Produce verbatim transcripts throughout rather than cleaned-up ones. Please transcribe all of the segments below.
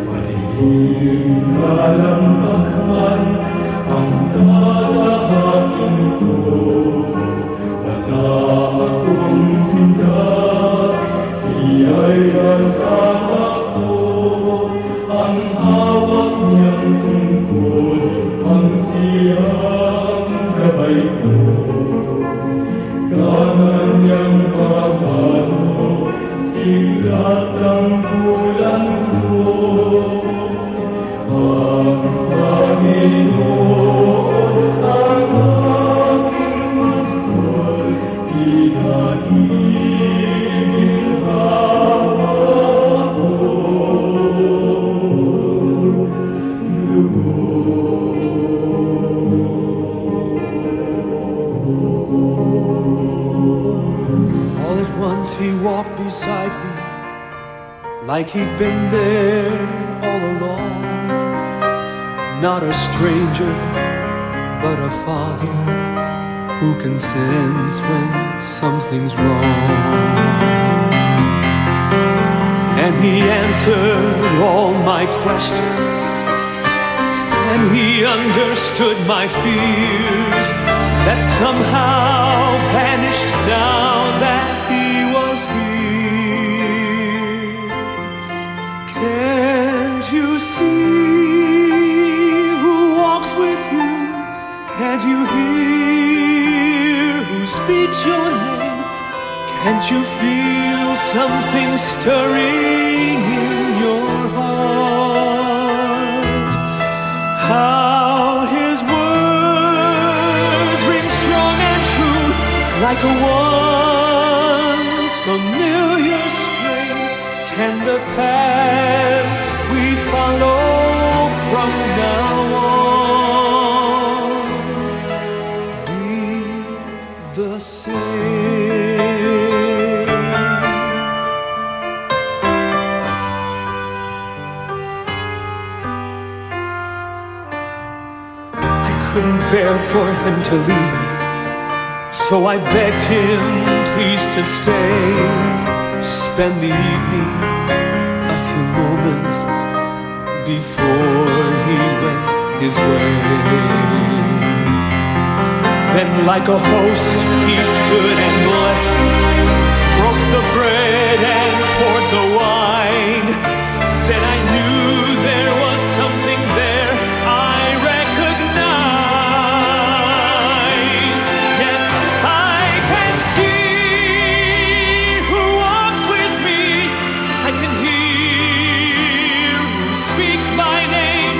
Madilim na lampak man ang darating ko, wala akong sinta, siya'y kasama ko. Ang hawak niyang tungkod, ang siyang gabay ko. Kanyang pamanu, sigla at tanggulan ko. Ang Panginoon ang aking pastor, di magiging hawa ko. All at once he walked beside me, like he'd been there all along. Not a stranger, but a father who can sense when something's wrong. And he answered all my questions, and he understood my fears that somehow vanished now that he was here. Can't you see who walks with you? Can't you hear who speaks your name? Can't you feel something stirring in your heart? How his words ring strong and true, like a once familiar strain. Can the path we follow from now on be the same? I couldn't bear for him to leave me, so I begged him please to stay. Spend the evening, a few moments before he went his way. Then, like a host, he stood and blessed me, broke the bread and poured the wine. Then I knew there was something there I recognized. Yes, I can see who walks with me. I can hear who speaks my name.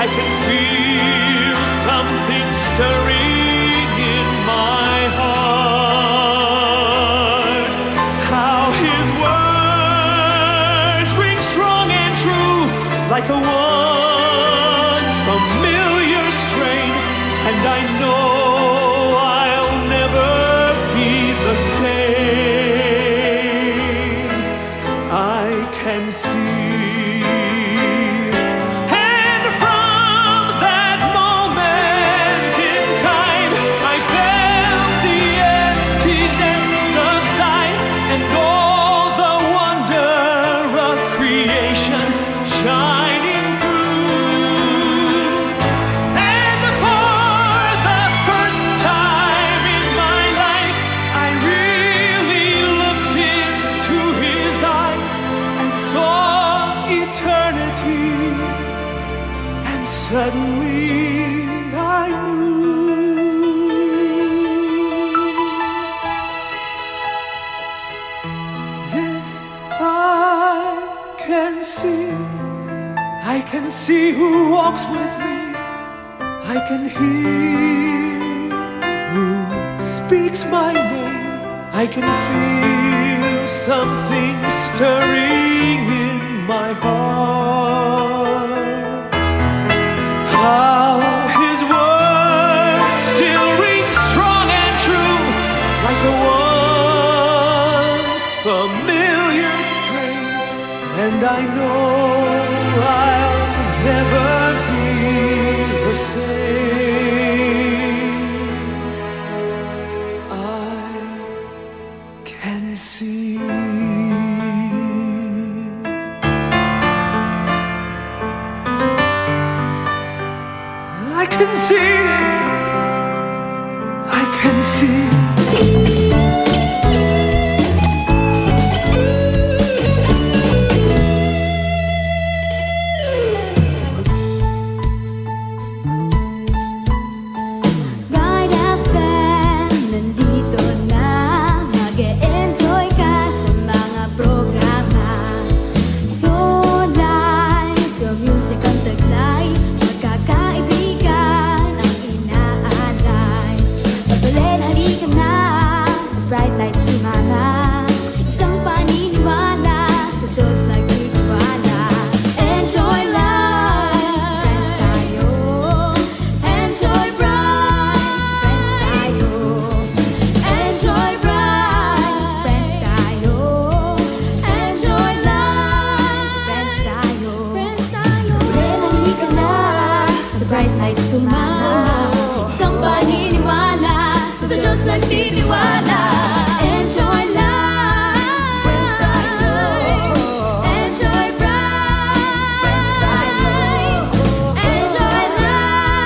I can feel something stirring in my heart. How his words ring strong and true, like a once familiar strain, and I know I'll never be the same. I can see. And from that moment in time, I felt the emptiness subside, and all the wonder of creation shining through. And for the first time in my life, I really looked into his eyes and saw eternity, and suddenly I knew. Yes, I can see, I can see who walks with me. I can hear who speaks my name. I can feel something stirring in my heart. How his words still ring strong and true, like a once familiar strain, and I know I'll never be the same. I can see. See, I can see. Bright F M, nandito na. Mag-e-enjoy ka sa mga programa. Tunay, pure music ang taglay. Magkakaibigan ang inaalay. Mabuti, halika na sa Bright Light, sumama. Isang paniniwala sa Diyos, nagtitiwala. Enjoy life, friends tayo. Enjoy Bright, friends tayo. Enjoy Bright, friends tayo. Enjoy life, friends tayo. Friends tayo. Halika na sa Bright Light, sumama. Isang paniniwala sa Diyos, nagtitiwala. Enjoy life. Enjoy bright. Enjoy life.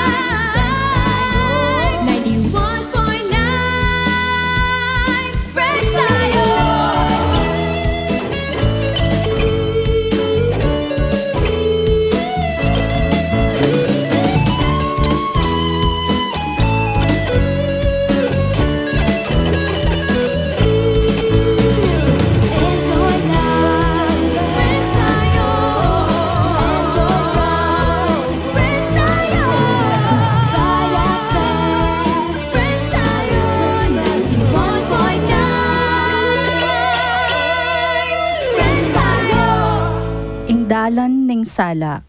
Ninety-one point nine. Friends tayo. Ing dalan ning sala.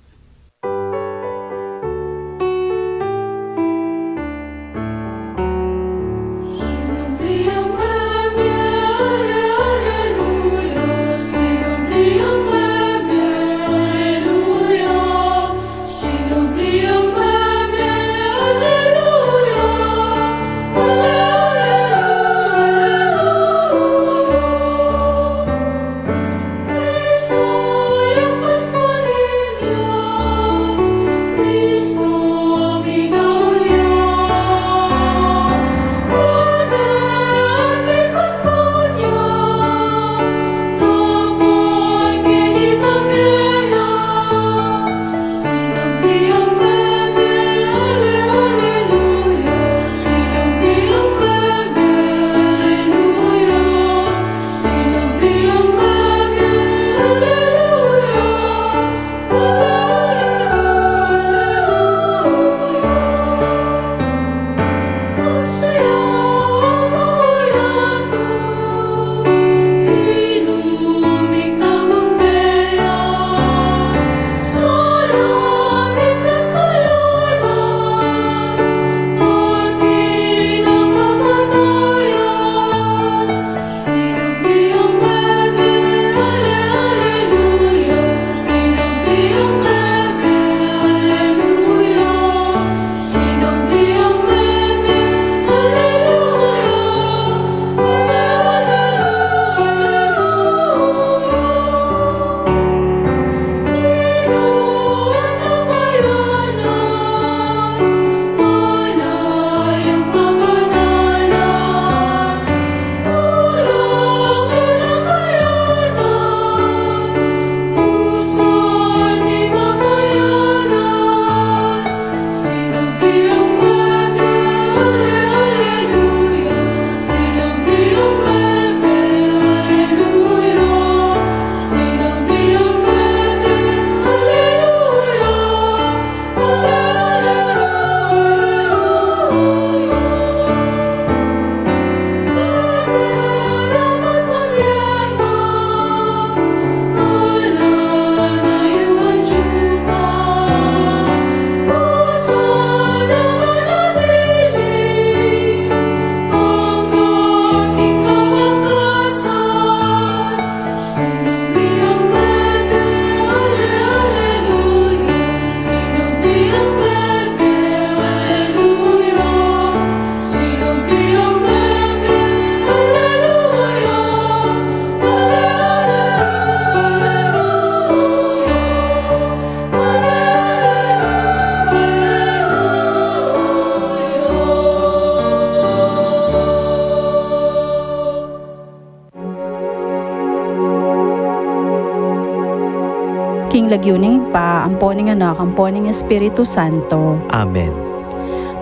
King lagyu ning Ibpa, ampo ning Anak, ampo ning Espiritu Santo. Amen.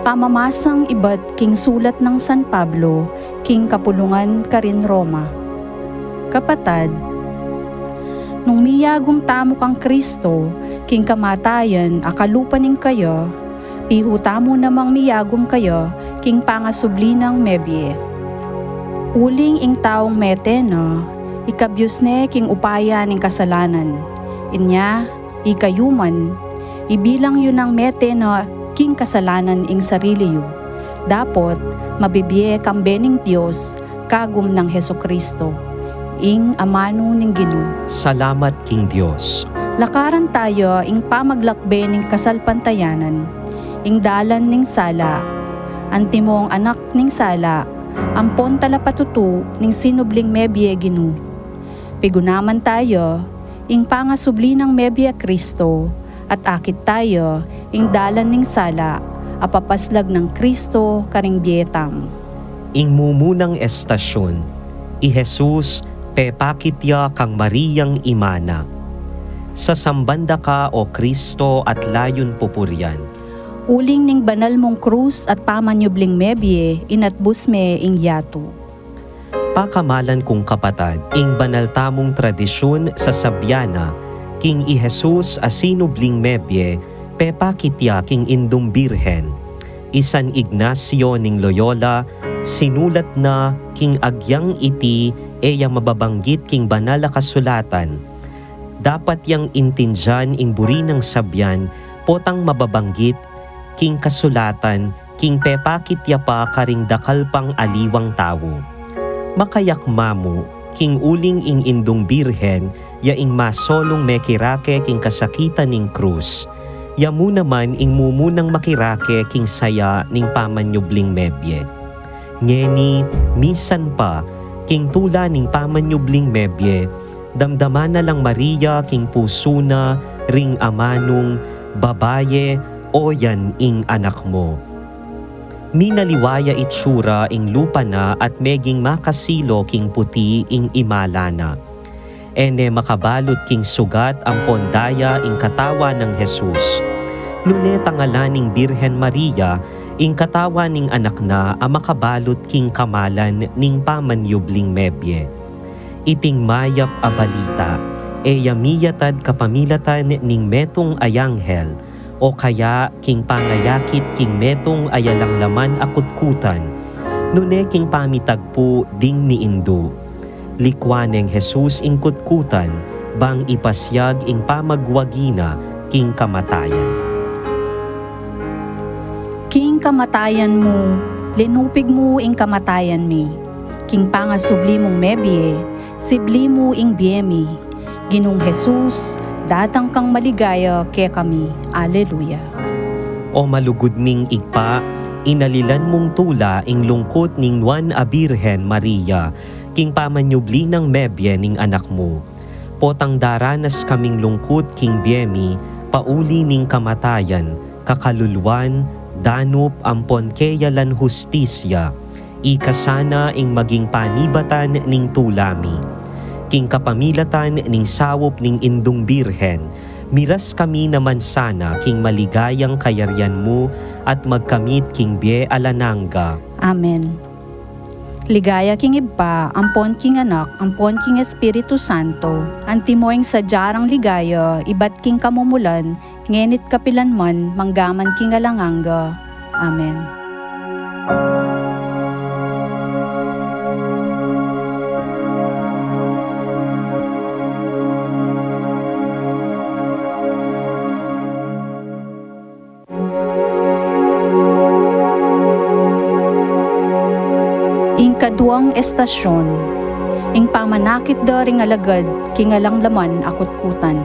Pamamasang ibat king sulat nang San Pablo king kapulungan karin Roma. Kapatad, nung miyagum tamu kang Kristo king kamatayan a kalupa ning kaya, pihu tamu namang miyagum kaya king pangasubli nang mebie. Uling ing taung mete na, ikabyus ne king upaya ning kasalanan. Inya, ikayu man, ibilang yu nang mete na king kasalanan ing sarili yu, dapot mabibie kambe ning Dios kagum nang Jesucristo, ing amanu ning Ginu. Salamat king Dios. Lakaran taya ing pamaglakbe ning kasalpantayanan, ing dalan ning sala, antimong anak ning sala, ampon talapatutu ning sinubling mebie Ginu. Pigunaman taya ing pangasubli nang mebie Kristo, at akit taya ing dalan ning sala a papaslag nang Kristo karing bie tamu. Ing mumunang estasyun, i Jesus pepakit ya kang Mariang ima na. Sasamban da ka, O Kristo, at layun pupurian. Uling ning banal mung krus at pamanyubling mebie, inatbus me ing yatu. Pakamalan kung kapatad, ing banal tamung tradisyun sasabian na king i Jesus a sinubling mebie, pepakit ya king Indung Birhen. I San Ignacio ning Loyola, sinulat na king agyang iti e ya mababanggit king banal a kasulatan. Dapat yang intindian ing buri nang sabian, potang mababanggit king kasulatan, king pepakit ya pa karing dakal pang aliwang tau. Makayakma mu, king uling ing Indung Birhen ya ing masolung mekirake king kasakitan ning krus, ya mu naman ing mumunang makirake king saya ning pamanyubling mebie. Ngeni, misan pa, king tula ning pamanyubling mebie, damdaman na lang Maria king pusu na ring amanung, Babaye, oyan ing anak mu. Minaliwa ya itsura ing lupa na at meging makasilo king puti ing imala na. E ne makabalut king sugat ampon daya ing katawan nang Jesus. Nune tangalan ning Birhen Maria ing katawan ning anak na a makabalut king kamalan ning pamanyubling mebie. Iting mayap a balita, e ya miyatad kapamilatan ning metung a anghel, o kaya king pangayakit king metung a alang laman a kutkutan, nune king pamitagpu ding miindu. Likwan neng Jesus ing kutkutan, bang ipasiag ing pamagwagi na king kamatayan. King kamatayan mu, linupig mu ing kamatayan mi. King pangasubli mung mebie, sibli mu ing bie mi. Ginung Jesus, datang kang maligaya kekami. Aleluya. O malugud ming Ibpa, inalilan mung tula ing lungkut ning nuan a Birhen Maria, king pamanyubli nang mebie ning anak mu. Potang daranas kaming lungkut king bie mi, pauli ning kamatayan, kakaluluan, danup ampon keyalan hustisya, ika sana ing maging panibatan ning tula mi. King kapamilatan ning saup ning Indung Birhen, miras kami naman sana king maligayang kayarian mu at magkamit king bie alang angga. Amen. Ligaya king Ibpa, ampon king Anak, ampon king Espiritu Santo. Antimo ing sadya rang ligaya, ibat king kamumulan, ngeni't kapilan man, manggaman king alang angga. Amen. Ing kaduang estasyun, ing pamanakit da ring alagad king alang laman a kutkutan.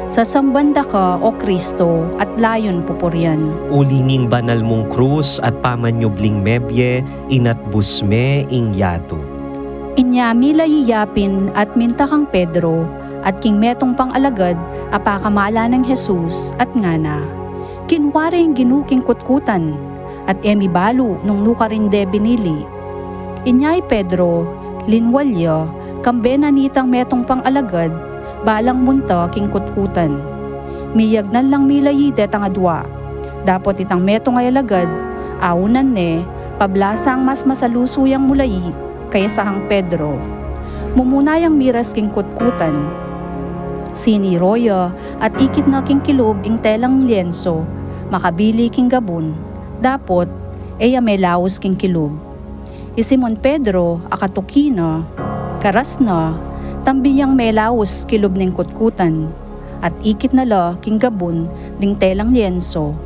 Sasamban da ka, O Kristo, at layun pupurian. Uli ning banal mung krus at pamanyubling mebie, inatbus me ing yatu. Inya mila ya pin at minta kang Pedro at king metung pang alagad a pakamalan nang Jesus at ngana, Kinua re ing Ginu king kutkutan, at e mi balu nung nukarin de binili. Inya i Pedro, linwal ya, kambe na nitang metung pang alagad, balang munta king kutkutan. Miyagnan lang milayi detang adua. Dapot itang metung a alagad, aunan ne, pablasang mas masalusu yang mulayi kesa kang Pedro. Mumuna yang miras king kutkutan. Siniro ya at ikit na king kilub ing telang lienso, makabili king gabun. Dapot, e ya melaus king kilub. I Simon Pedro, a katuki na, karas na, tambi yang melaus kilub ning kutkutan, at ikit na la king gabun ding telang lienso,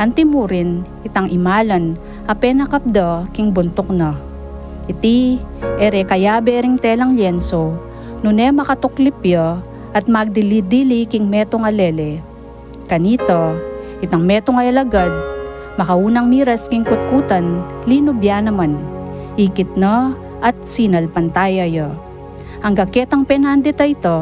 anti murin itang imalan a penakap da king buntuk na. Iti, e re kayabe ring telang lienso, nune makatuklip ya at magdili-dili king metung a lele. Kanita, itang metung a alagad, makaunang miras king kutkutan, linub ya naman, ikit na at sinalpantaya ya. Angga ketang penandit a ita,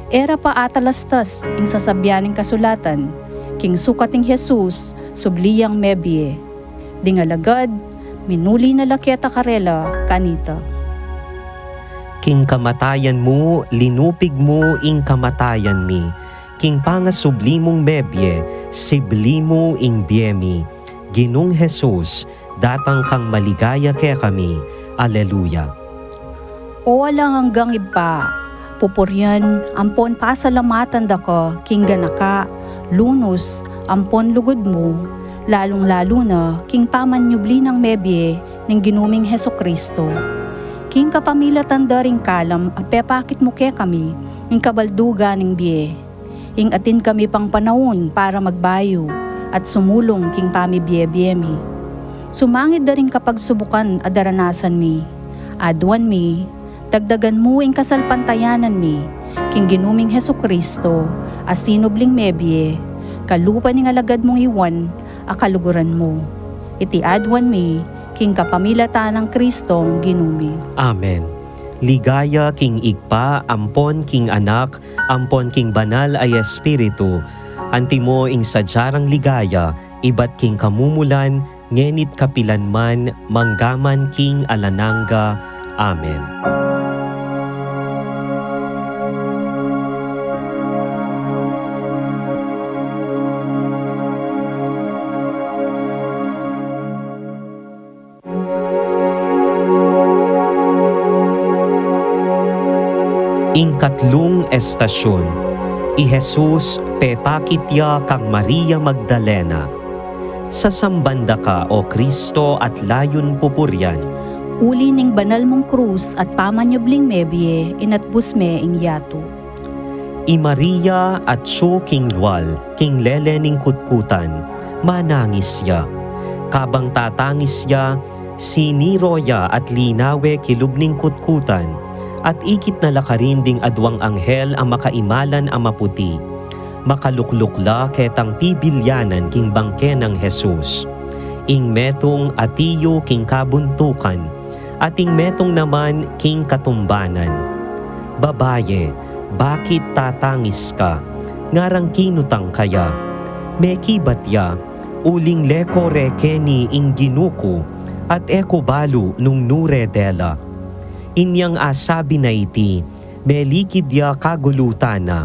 e ra pa atalastas ing sasabian ning kasulatan, king sukat ning Jesus, subli yang mebie. Ding alagad, minuli na la keta karela kanita. King kamatayan mu, linupig mu ing kamatayan mi. King pangasubli mung mebie, sibli mu ing bie mi. Ginung Jesus, datang kang maligaya kekami. Aleluya. O alang anggang Ibpa, pupurian ampon pasalamatan da ka king ganaka, lunus, ampon lugud mu, lalung-lalu na king pamanyubli nang mebie ning Ginu ming Jesucristo. King kapamilatan da ring kalam a pepakit mu kekami ing kabaldugan ning bie. Ing atin kami pang panaun para magbayu at sumulung king pamibie-bie mi. Sumangid da ring kapagsubukan a daranasan mi. Aduan mi, dagdagan mu ing kasalpantayanan mi king Ginu ming Jesucristo, a sinubling mebie, kalupa ning alagad mung i Juan a kaluguran mu. Iti aduan mi king kapamilatan nang Cristong Ginu mi. Amen. Ligaya king Ibpa, ampon king Anak, ampon king Banal a Espiritu, antimo ing sadya rang ligaya, ibat king kamumulan, ngeni't kapilan man, manggaman king alang angga. Amen. Ing katlung estasyun, i Jesus pepakit ya kang Maria Magdalena. Sasamban da ka, O Cristo, at layun pupurian. Uli ning banal mung krus at pamanyubling mebie, inatbus me ing yatu. I Maria atsu king lual, king lele ning kutkutan, manangis ya. Kabang tatangis ya, siniro ya at linawe kilub ning kutkutan, at ikit na la karin ding aduang anghel a makaimalan a maputi. Makalukluk la ketang pibilyanan king bangke nang Jesus. Ing metung atiyu king kabuntukan, at ing metung naman king katumbanan. Babaye, bakit tatangis ka? Ngarang kinutang ka ya. Mekibat ya, uling leko re keni ing Ginu ku, at e ku balu nung nu re dela. Inyang asabi na iti, melikid ya kagulutan na.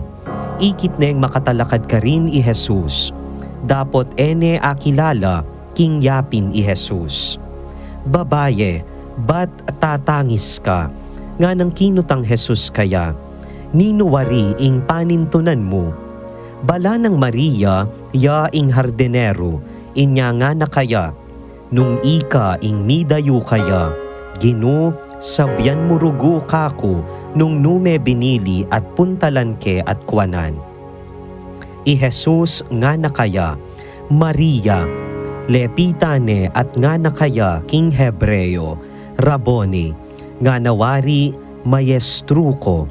Ikit neng makatalakad karin i Jesus. Dapot e ne akilala king yapin i Jesus. Babaye, bat tatangis ka? Nganang kinutang Jesus kaya, ninu wari ing panintunan mu? Bala nang Maria ya ing hardinero, inya ngana kaya, nung ika ing midayu kaya, Ginu, sabian mu rugu kaku nung nu me binili at puntalan ke at kuanan. I Jesus ngana kaya, Maria. Lepitan ne at ngana kaya king Hebreo, Raboni, ngana wari, Maestru ko.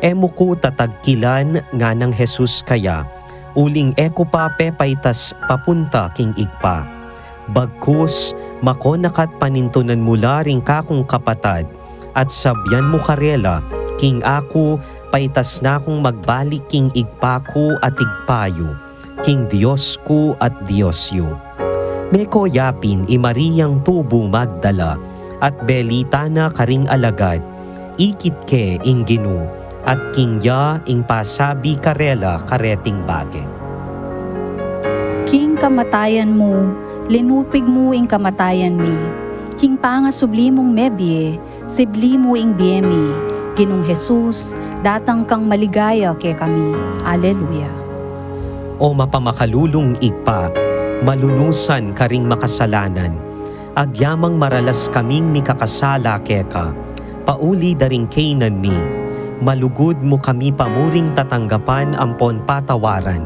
E mu ku tatagkilan, nganang Jesus kaya, uling e ku pa pepaitas papunta king Ibpa. Bagkus, mako na ka't panintunan mu la ring kakung kapatad, at sabian mu karela, king aku, paitas na kung magbalik king Ibpa ku at Ibpa yu, king Dios ku at Dios yu. Meko yapin i Mariang tubu Magdala, at belita na karing alagad, ikit ke ing Ginu, at king ya ing pasabi karela kareting bage. King kamatayan mu, linupig mu ing kamatayan mi. King pangasubli mung mebie, sibli mu ing bie mi. Ginung Jesus, datang kang maligaya kekami. Aleluya. O mapamakalulung Ibpa, malunusan karing makasalanan, agyamang maralas kaming mikakasala keka, pauli da ring keynan mi, malugud mu kami pamuring tatanggapan ampon patawaran.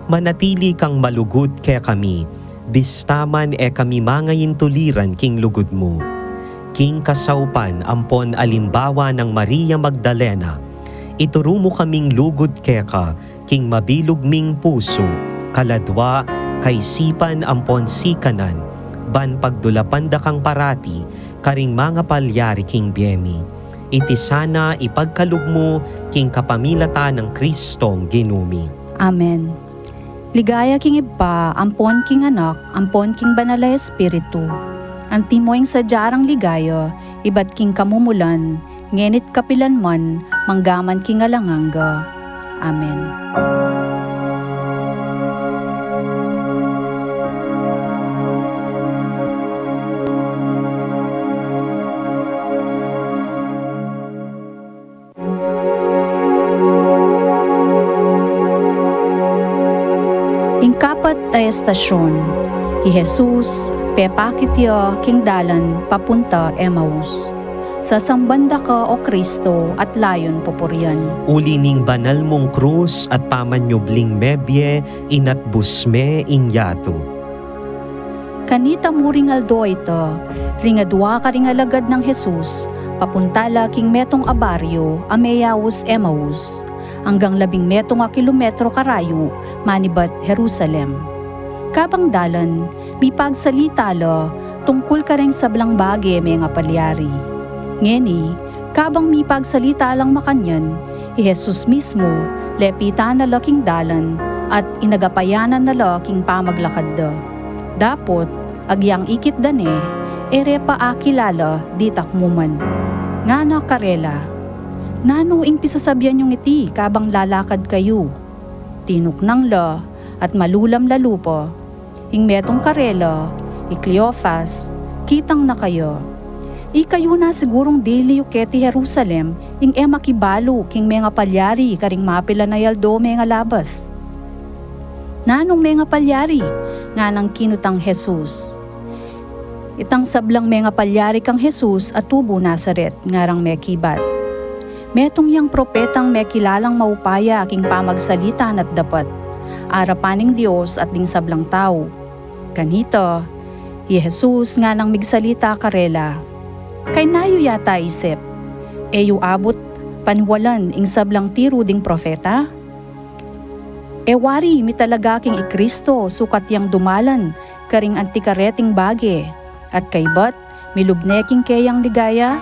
Manatili kang malugud kekami, bista man e kami mangaintuliran king lugud mu. King kasaupan ampon alimbawa nang Maria Magdalena, ituru mu kaming lugud keka, king mabilug ming pusu, kaladwa, kaisipan ampon sikanan, ban pagdulapan da kang parati karing mangapalyari king bie mi. Iti sana ipagkalub mu king kapamilatan nang Kristong Ginu mi. Amen. Ligaya king Ibpa, ampon king Anak, ampon king Banal a Espiritu. Antimo ing sadya rang ligaya, ibat king kamumulan, ngeni't kapilan man, manggaman king alang angga. Amen. Ing kapat a estasyon, i Jesus, pepakit ya king dalan papunta Emmaus. Sasamban da ka, O Kristo, at layun pupurian. Uli ning banal mung krus at pamanyubling mebie, inatbus me ing yatu. Kanita mu ring aldo a ita, ring adwa karing alagad nang Jesus, papunta la king metung a baryu a meyaus Emmaus, anggang labing metung a kilometro karayu manibat Jerusalem. Kabang dalan, mipagsalita la tungkul karing sablang bage mengapalyari. Ngeni, kabang mipagsalita lang makanyan, i Jesus mismu, lepitan na la king dalan, at inagapayanan na la king pamaglakad da. Dapot, agyang ikit da ne, e re pa akilala ditak mu man. Ngana karela, "Nanu ing pisasabian yung iti kabang lalakad kayu?" Tinuknang la, at malulam la lupa. Ing metung karela, i Cleofas, kitang na kaya. "Ikayu na sigurung dili yu keti Jerusalem, ing e makibalu king mengapalyari karing mapilan a aldo mengalabas." "Nanung mengapalyari?" nganang kinutang Jesus. "Itang sablang mengapalyari kang Jesus a tubu Nazaret," ngarang mekibat. "Metung yang propetang mekilalang maupaya king pamagsalita na't dapat, arapan ning Dios at ding sablang tau." Kanita, i Jesus nganang migsalita karela, "Kayna yu yata isip? E yu abut paniwalan ing sablang tiru ding propeta? E wari mi talaga king i Kristo sukat yang dumalan karing anti kareting bage, at kaybat milub ne king keyang ligaya?"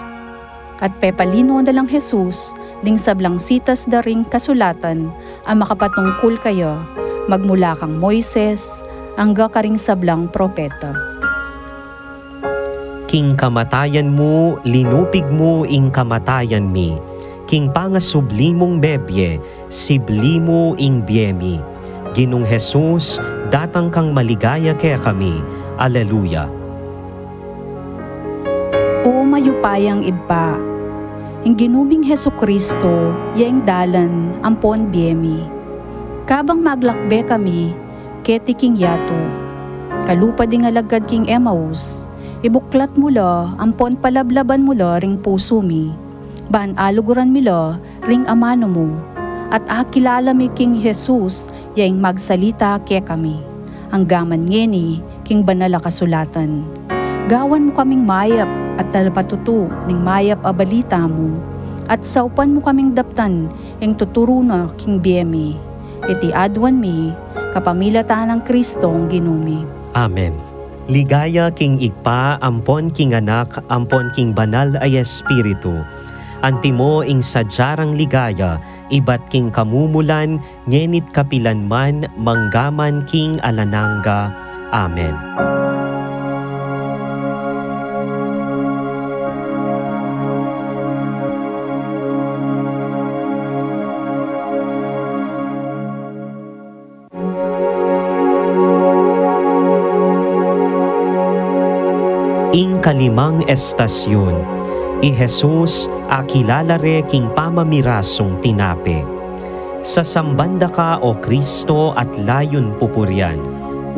At pepalino na lang Jesus ding sablang sitas da ring kasulatan a makapatungkul kaya, magmula kang Moises angga karing sablang propeta. King kamatayan mu, linupig mu ing kamatayan mi. King pangasubli mung mebie, sibli mu ing bie mi. Ginung Jesus, datang kang maligaya kekami. Aleluya. O mayupayang Ibpa, ing Ginu ming Jesucristo, ya ing dalan ampon bie mi. Kabang maglakbe kami keti king yatu, kalupa ding alagad king Emmaus, ibuklat mu la ampon palablaban mu la ring pusu mi, ban aluguran mi la ring amanu mu, at akilala mi king Jesus ya ing magsalita kekami, anggaman ngeni king banal a kasulatan. Gawan mu kaming mayap at talapatutu ning mayap a balita mu, at saupan mu kaming daptan ing tuturu na king bie mi. Iti aduan mi kapamilatan nang Kristong Ginu mi. Amen. Ligaya king Ibpa, ampon king Anak, ampon king Banal a Espiritu. Antimo ing sadya rang ligaya, ibat king kamumulan, ngeni't kapilan man, manggaman king alang angga. Amen. Kalimang estasyun, i Jesus akilala re king pamamirasung tinape. Sasamban da ka, O Kristo, at layun pupurian.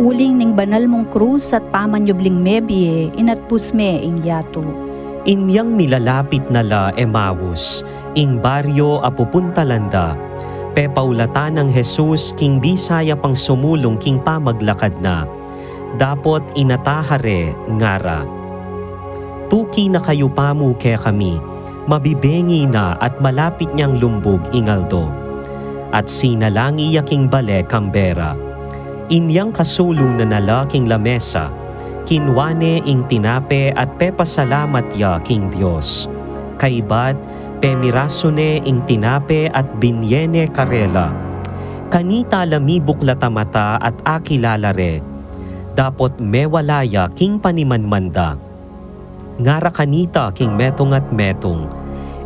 Uling ning banal mung krus at pamanyubling mebie, inatbus me ing yatu. Inyang milalapit na la Emaus, ing baryo a pupuntalan da, pepaulatan nang Jesus king bisa ya pang sumulung king pamaglakad na. Dapot inataha re, ngara, Tuki na kayu pamu kekami, mabibengi na at malapit nang lumbug ing aldo. At sinalangi ya king bale kambera. Inyang kasulung na na la king lamesa, kinua ne ing tinape at pepasalamat ya king Dios. Kaybat, pemirasu ne ing tinape at binye ne karela. Kanita la mibuklat a mata at akilala re. Dapot mewala ya king panimanman da. Ngara kanita king metung at metung,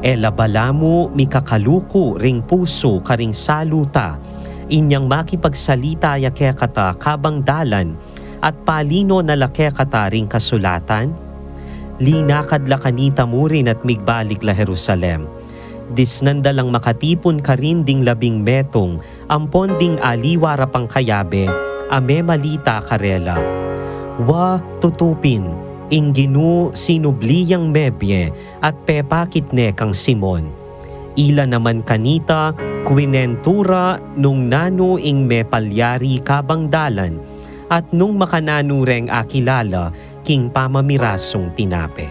E la bala mu mikakaluku ring pusu karing salu ta, inyang makipagsalita ya kekata kabang dalan, at palino na la kekata ring kasulatan? Linakad la kanita murin at migbalik la Jerusalem. Disnan da lang makatipun karin ding labing metung ampon ding aliwa ra pang kayabe a memalita karela. Wa, tutu pin, ing Ginu sinubli yang mebie at pepakit ne kang Simon. Ila naman kanita kwinentu ra nung nanu ing mepalyari kabang dalan at nung makananu reng akilala king pamamirasung tinape.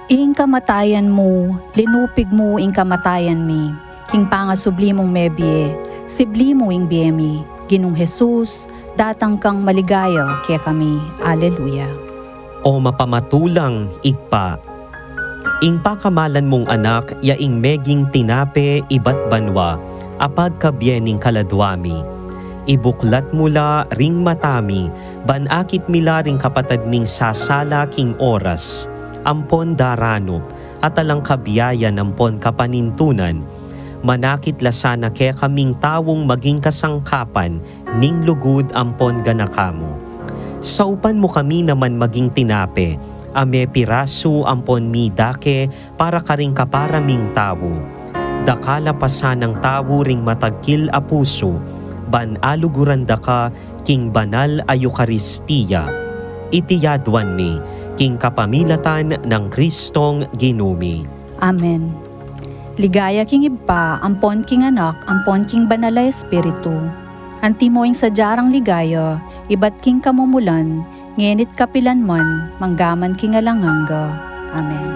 Ing kamatayan mu, linupig mu ing kamatayan mi, king pangasubli mung mebie, sibli mu ing bie mi, Ginung Jesus, datang kang maligaya kekami. Aleluya. O mapamatulang Ibpa, ing pakamalan mung Anak ya ing meging tinape ibat banua a pagkabie ning kaladua mi. Ibuklat mu la ring mata mi, ban akit mi la ring kapatad ming sasala king oras ampon daranup at alang kabiayan ampon kapanintunan. Manakit la sana kekaming taung maging kasangkapan ning lugud ampon ganaka mu. Saupan mu kami naman maging tinape a mepirasu ampon midake para karing kapara ming tau. Dakal a pasanang tau ring matagkil a pusu, ban aluguran da ka king banal a Eukaristia. Iti yaduan mi king kapamilatan nang Kristong Ginu mi. Amen. Ligaya king Ibpa, ampon king Anak, ampon king Banal a Espiritu. Antimo ing sadya rang ligaya, ibat king kamumulan, ngeni't kapilan man, manggaman king alang angga. Amen.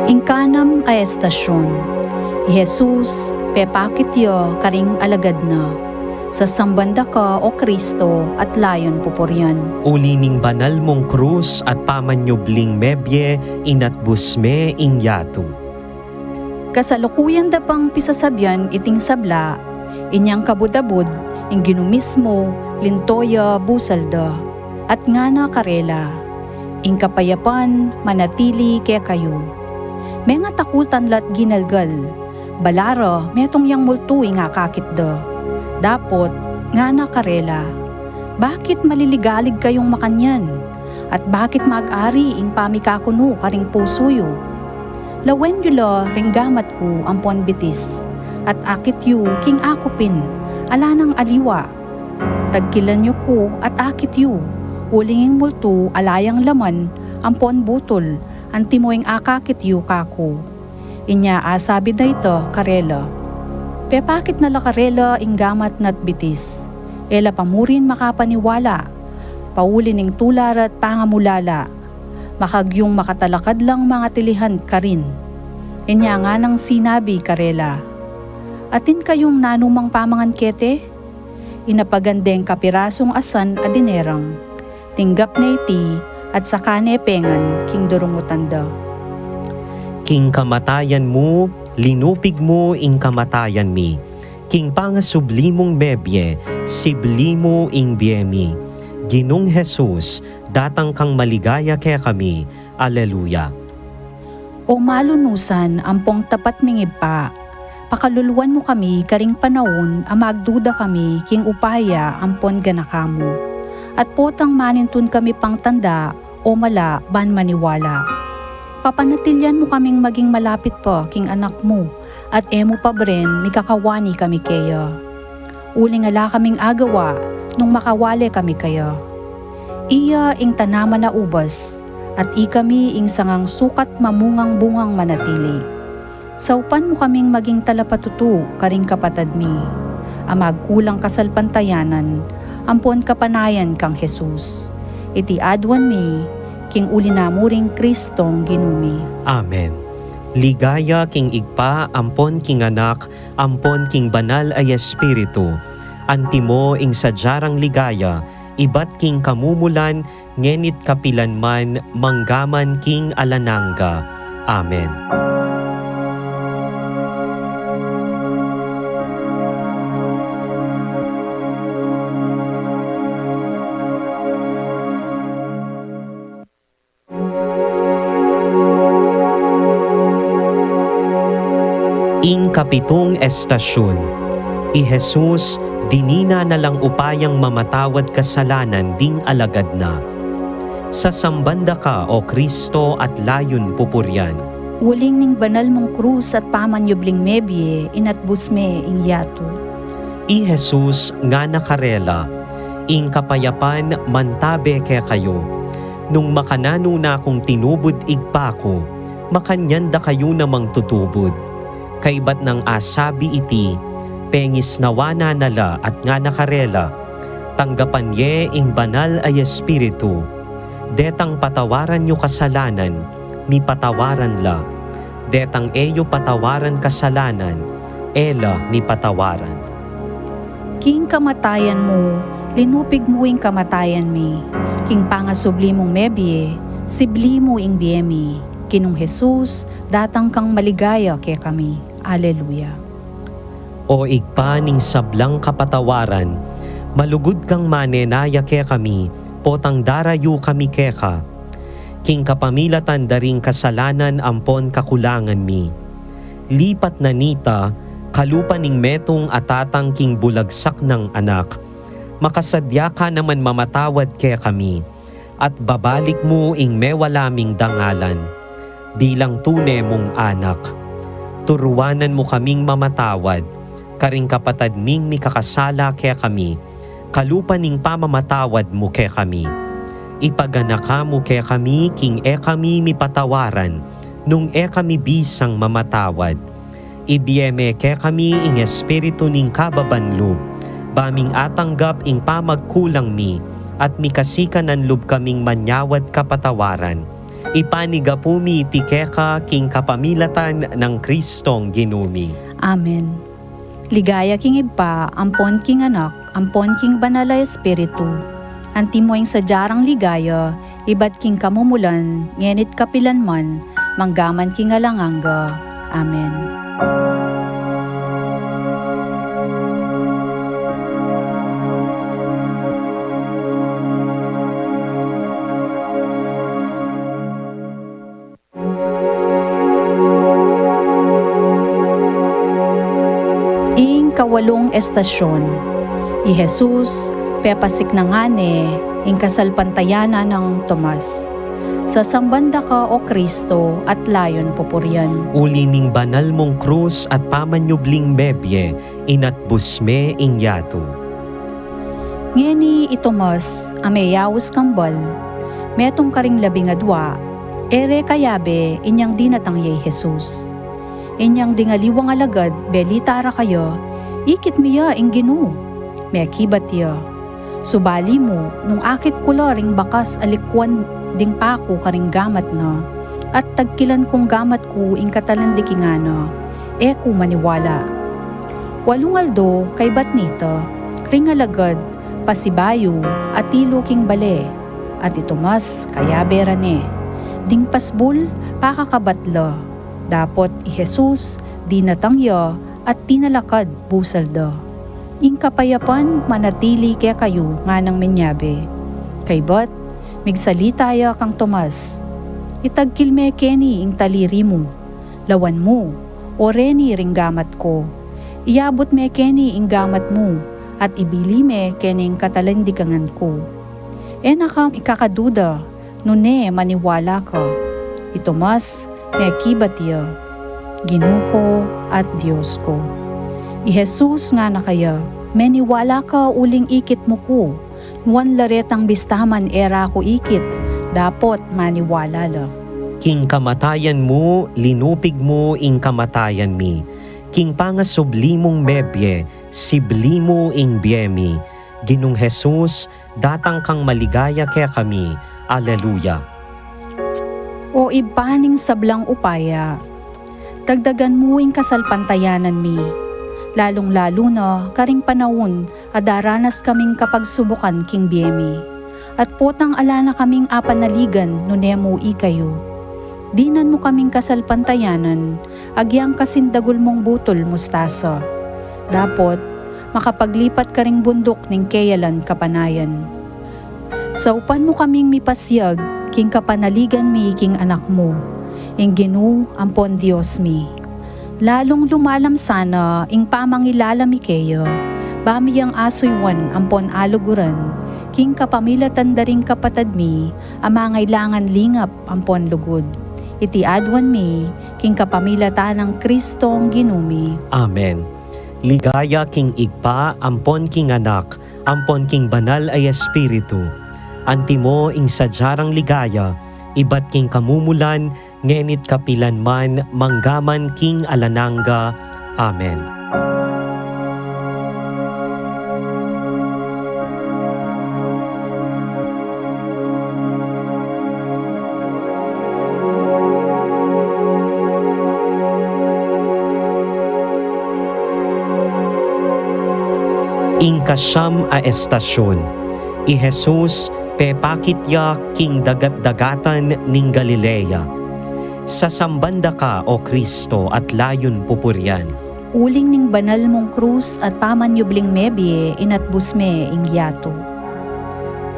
Ing kanam a estasyun, i Jesus pepakit ya karing alagad na, Sasamban da ka, O Kristo, at layun pupurian. Uli ning banal mung krus at pamanyubling mebie, inatbus me ing yatu. Kasalukuyan da pang pisasabian iting sabla, inyang kabud-abud, ing Ginu mismu, linto ya busal da, at ngana karela, Ing kapayapan manatili kekayu. Mengatakutan la't ginalgal, balu ra metung yang multu ing akakit da. Dapot, ngana karela, Bakit maliligalig kayung makanyan? At bakit mag-ari ing pamikakunu karing pusu yu? Lawen yu la ring gamat ku ampon bitis, at akit yu king aku pin, ala nang aliwa. Tagkilan yu ku at akit yu, uling ing multu ala yang laman ampon butul, antimo ing akakit yu kaku. Inya asabi da ita karela, Pepakit na la karela ing gamat na't bitis. E la pa murin makapaniwala, pauli ning tula ra't pangamulala. Makagyung makatalakad lang mangatilihan karin. Inya nganang sinabi karela, Atin kayung nanumang pamangan kete? Inapagan deng kapirasung asan a dinerang. Tinggap ne iti, at saka ne pengan king durungutan da. King kamatayan mu, linupig mu ing kamatayan mi. King pangasubli mung mebie, sibli mu ing bie mi. Ginung Jesus, datang kang maligaya kekami. Aleluya. O malunusan ampong tapat ming Ibpa, pakaluluan mu kami karing panaun a magduda kami king upaya ampon ganaka mu. At potang manintun kami pang tanda o mala ban maniwala. Papanatilian mu kaming maging malapit pa king Anak mu, at e mu pabren mikakawani kami keya. Uling ala kaming agawa nung makawale kami keya. Iya ing tanaman a ubas, at ikami ing sangang sukat mamungang bungang manatili. Saupan mu kaming maging talapatutu karing kapatad mi a magkulang kasalpantayanan ampon kapanayan kang Jesus. Iti aduan mi king uli na mu ring Kristong Ginu mi. Amen. Ligaya king Ibpa, ampon king Anak, ampon king Banal a Espiritu. Antimo ing sadya rang ligaya, ibat king kamumulan, ngeni't kapilan man, manggaman king alang angga. Amen. Ing kapitung estasyun. I Jesus, dinina na lang upayang mamatawad kasalanan ding alagad na. Sasamban da ka, O Kristo, at layun pupurian. Uling ning banal mung krus at pamanyubling mebie, inatbus me ing yatu. I Jesus ngana karela, ing kapayapan mantabe kekayu. Nung makananu na kung tinubud Ibpa ku, makanyan da kayu namang tutubud. Kaybat nang asabi iti, pengisnawan na la at ngana karela, tanggapan ye ing Banal a Espiritu. Detang patawaran yu kasalanan, mipatawaran la. Detang e yu patawaran kasalanan, e la mipatawaran. King kamatayan mu, linupig mu ing kamatayan mi. King pangasubli mung mebie, sibli mu ing bie mi. Ginung Jesus, datang kang maligaya kekami. Aleluya. O Ibpa ning sablang kapatawaran, malugud kang manenaya kekami, potang darayu kami keka. King kapamilatan da ring kasalanan ampon kakulangan mi. Lipat na nita, kalupa ning metung a tatang king bulagsak nang anak, makasadya ka naman mamatawad kekami, at babalik mu ing mewala ming dangalan bilang tune mung anak. Turuanan mu kaming mamatawad karing kapatad ming mikakasala kekami, kalupa ning pamamatawad mu kekami. Ipaganaka mu kekami king e kami mipatawaran nung e kami bisang mamatawad. Ibie me kekami ing espiritu ning kababan lub, ba ming atanggap ing pamagkulang mi, at mikasikan lub kaming manyawad kapatawaran. Ipanigapu mi iti keka king kapamilatan nang Kristong Ginu mi. Amen. Ligaya king Ibpa, ampon king Anak, ampon king Banal a Espiritu. Antimo ing sadya rang ligaya, ibat king kamumulan, ngeni't kapilan man, manggaman king alang angga. Amen. Ing kawalung estasyun, i Jesus, pepasiknangan ne ing kasalpantayanan nang Tomas. Sasamban da ka, O Kristo, at layun pupurian. Uli ning banal mung krus at pamanyubling mebie, inatbus me ing yatu. Ngeni i Tomas, a meyaus kambal, metung karing labing adua, e re kayabe inyang dinatang ya i Jesus. Inyang ding aliwang alagad, belita ra kaya, ikit mi ya ing Ginu. Mekibat ya. Subali mu, nung akit ku la ring bakas a likuan ding paku karing gamat na, at tagkilan kung gamat ku ing katalandikingan na, e ku maniwala. Walung aldo kaybat nita, ring alagad pasibayu atilu king bale, at i Tomas kayabe ra ne. Ding pasbul pakakabat la, dapot i Jesus dinatang ya at tinalakad busal da. Ing kapayapan manatili kekayu, nganang menyabi. Kaybat, migsalita ya kang Tomas, "Itagkil me keni ing taliri mu, lawan mu, o reni ring gamat ku. Iyabut me keni ing gamat mu, at ibili me keni ing katalandigangan ku. E na ka ikakaduda, nune maniwala ka." I Tomas, mekibat ya, "Ginu ku at Dios ku." I Jesus ngana kaya, "Meniwala ka uling ikit mu ku, nuan la retang bista man e ra ku ikit, dapot maniwala la." King kamatayan mu, linupig mu ing kamatayan mi. King pangasubli mung mebie, sibli mu ing bie mi. Ginung Jesus, datang kang maligaya kekami. Aleluya. O Ibpa ning sablang upaya, dagdagan mu ing kasalpantayanan mi, lalung-lalu na karing panaun a daranas kaming kapagsubukan king bie mi. At potang ala na kaming apanaligan nune mu ikayu, dinan mu kaming kasalpantayanan agyang kasindagul mung butul mustasa. Dapot, makapaglipat karing bunduk ning keyalan kapanayan. Saupan mu kaming mipasiag king kapanaligan mi king Anak mu, ing Ginu ampon Dios mi. Lalung lumalam sana ing pamangilala mi keya, ba mi yang asuywan ampon aluguran, king kapamilatan da ring kapatad mi a mangailangan lingap ampon lugud. Iti aduan mi, king kapamilatan nang Kristong Ginu mi. Amen. Ligaya king Ibpa, ampon king Anak, ampon king Banal a Espiritu. Antimo ing sadya rang ligaya, ibat king kamumulan, ngeni't kapilan man, manggaman king alang angga. Amen. Ing kasiam a estasyun, i Jesus pepakit ya king dagat-dagatan ning Galilea. Sasamban da ka, O Kristo, at layun pupurian. Uling ning banal mung krus at pamanyubling mebie, inatbus me ing yatu.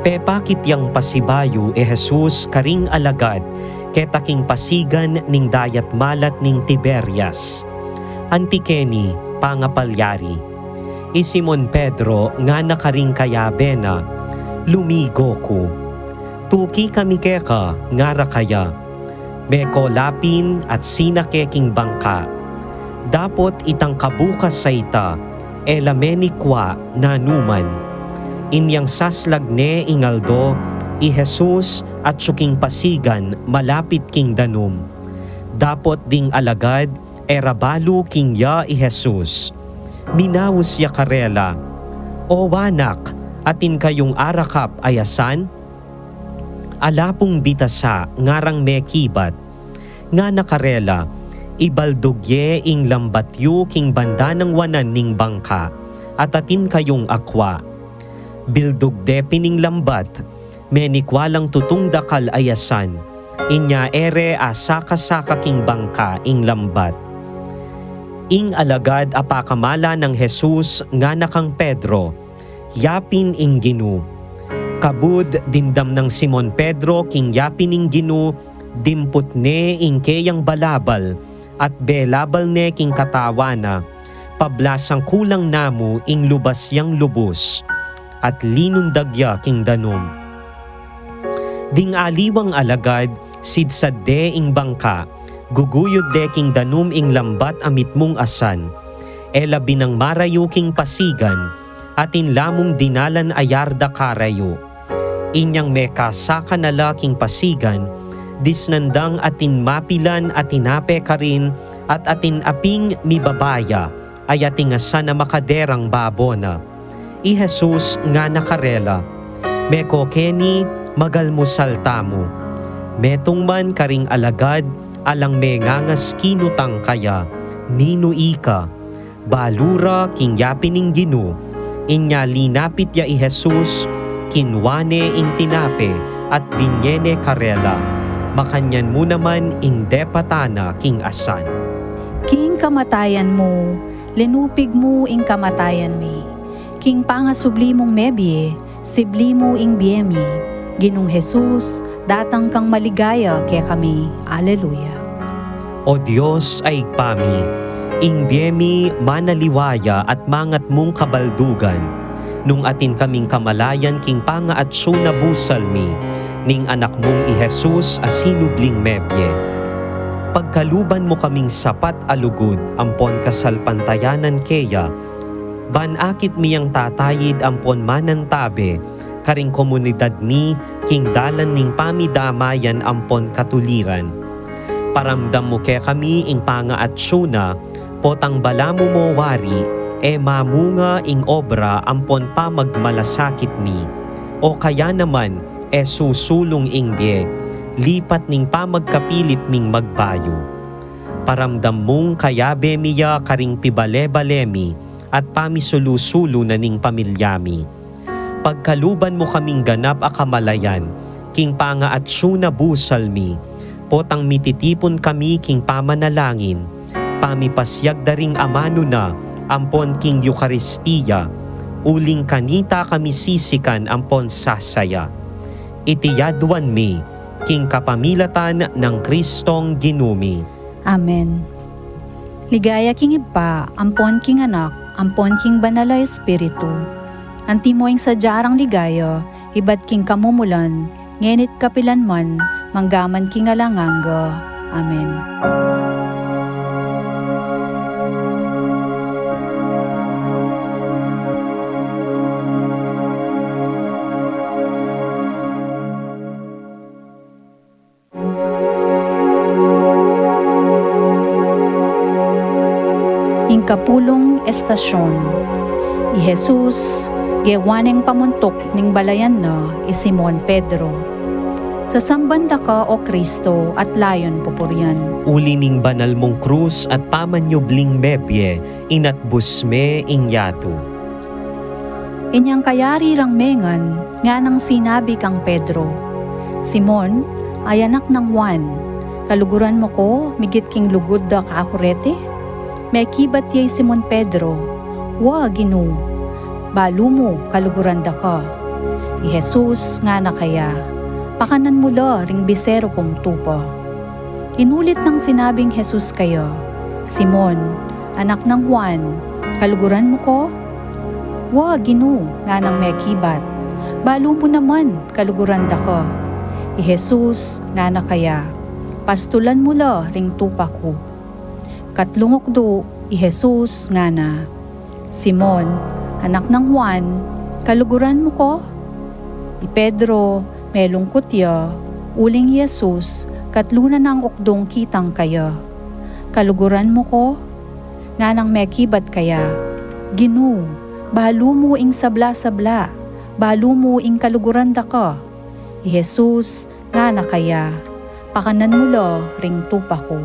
Pepakit yang pasibayu i Jesus karing alagad keta king pasigan ning dayat malat ning Tiberias. Anti keni pangapalyari. I Simon Pedro ngana karing kayabe na, "Lumigo ku." "Tuki kami keka," ngara kaya. Meko lapin at sinake king bangka. Dapot itang kabukas a ita, e la menikwa nanuman. Inyang saslag ne ing aldo, i Jesus atyu king pasigan malapit king danum. Dapot ding alagad, e ra balu king ya i Jesus. Minaus ya karela, "O wanak, atin kayung arakap a asan? Ala pung bitasa ngarang mekibat." Ngana karela, "Ibaldug ye ing lambat yu king banda nang wanan ning bangka, at atin kayung akwa." Bildug de pin ing lambat, menikwa lang tutung dakal a asan. Inya e re asaka-saka king bangka ing lambat. Ing alagad a pakamala nang Jesus ngana kang Pedro, "Yapin ing Ginu." Kabud dimdam nang Simon Pedro king yapin ing Ginu, dimput ne ing keyang balabal, at belabal ne king katawan na, pablasang kulang namu ing lubas yang lubus, at linundag ya king danum. Ding aliwang alagad, sidsad de ing bangka, guguyud de king danum ing lambat a mitmung asan. E la binang marayu king pasigan, atin la mung dinalan a yarda karayu. Inyang mekasaka na la king pasigan, disnan dang atin mapilan a tinape karin, at atin aping mibabaya, ay atin asan a makaderang babo na. I Jesus ngana karela, "Meko keni, magalmusal tamu." Metung man karing alagad, alang mengangas kinutang kaya, "Ninu ika?" Balu ra king yapin ning Ginu. Inya linapit ya i Jesus, kinwa ne ing tinape, at binye ne karela. Makanyan mu naman ing depatan na king asan. King kamatayan mu, linupig mu ing kamatayan mi. King pangasubli mung mebie, sibli mu ing bie mi. Ginung Jesus, datang kang maligaya kekami. Aleluya. O Dios a Ibpa mi, ing bie mi manaliwa ya at mangat mung kabaldugan, nung atin kaming kamalayan king pangaatsu na busal mi ning Anak mung i Jesus a sinubling mebie. Pagkaluban mu kaming sapat a lugud ampon kasalpantayanan keya, ban akit mi yang tatayid ampon manantabe karing komunidad mi king dalan ning pamidamayan ampon katuliran. Paramdam mu kekami ing pangaatsu na, potang balamu mo wari, e mamunga ing obra ampon pamagmalasakit mi, o kaya naman, e susulung ing bie, lipat ning pamagkapilit ming magbayu. Paramdam mung kayabe mi ya karing pibale-bale mi at pamisulu-sulu na ning pamilya mi. Pagkaluban mu kaming ganap a kamalayan king pangaatsu na busal mi, potang mititipun kami king pamanalangin, pamipasiag da ring amanu na ampon king Eukaristia, uling kanita kami sisikan ampon sasaya. Iti yaduan mi king kapamilatan nang Kristong Ginu mi. Amen. Ligaya king Ibpa, ampon king Anak, ampon king Banal a Espiritu. Antimo ing sadya rang ligaya, ibat king kamumulan, ngeni't kapilan man, manggaman king alang angga. Amen. Ing kapulung estasyon. I Jesus, gewa neng pamuntuk ning balayan na i Simon Pedro. Sasamban da ka, O Kristo, at layon pupurian. Uli ning banal mung krus at pamanyubling mebie, inatbus me ing yatu. Inyang kayari rang mengan, nganang sinabi kang Pedro, Simon, a anak nang Juan, kaluguran mu ku migit king lugud da kaku reti? Mekibat ya i Simon Pedro, Wa, Ginu, balu mu kaluguran da ka. I Jesus ngana kaya, Pakanan mu la ring biseru kung tupa. Inulit nang sinabing Jesus kaya, Simon, anak nang Juan, kaluguran mu ku? Wa, Ginu, nganang mekibat, balu mu naman kaluguran da ka. I Jesus ngana kaya, Pastulan mu la ring tupa ku. Katlung ukdu, i Jesus ngana, Simon, anak nang Juan, kaluguran mu ku? I Pedro, melungkut ya, uling i Jesus, katlu na nang ukdung kitang kaya. Kaluguran mu ku? Nganang mekibat kaya, Ginu, balu mu ing sabla-sabla, balu mu ing kaluguran da ka. I Jesus ngana kaya, Pakanan mu la ring tupa ku.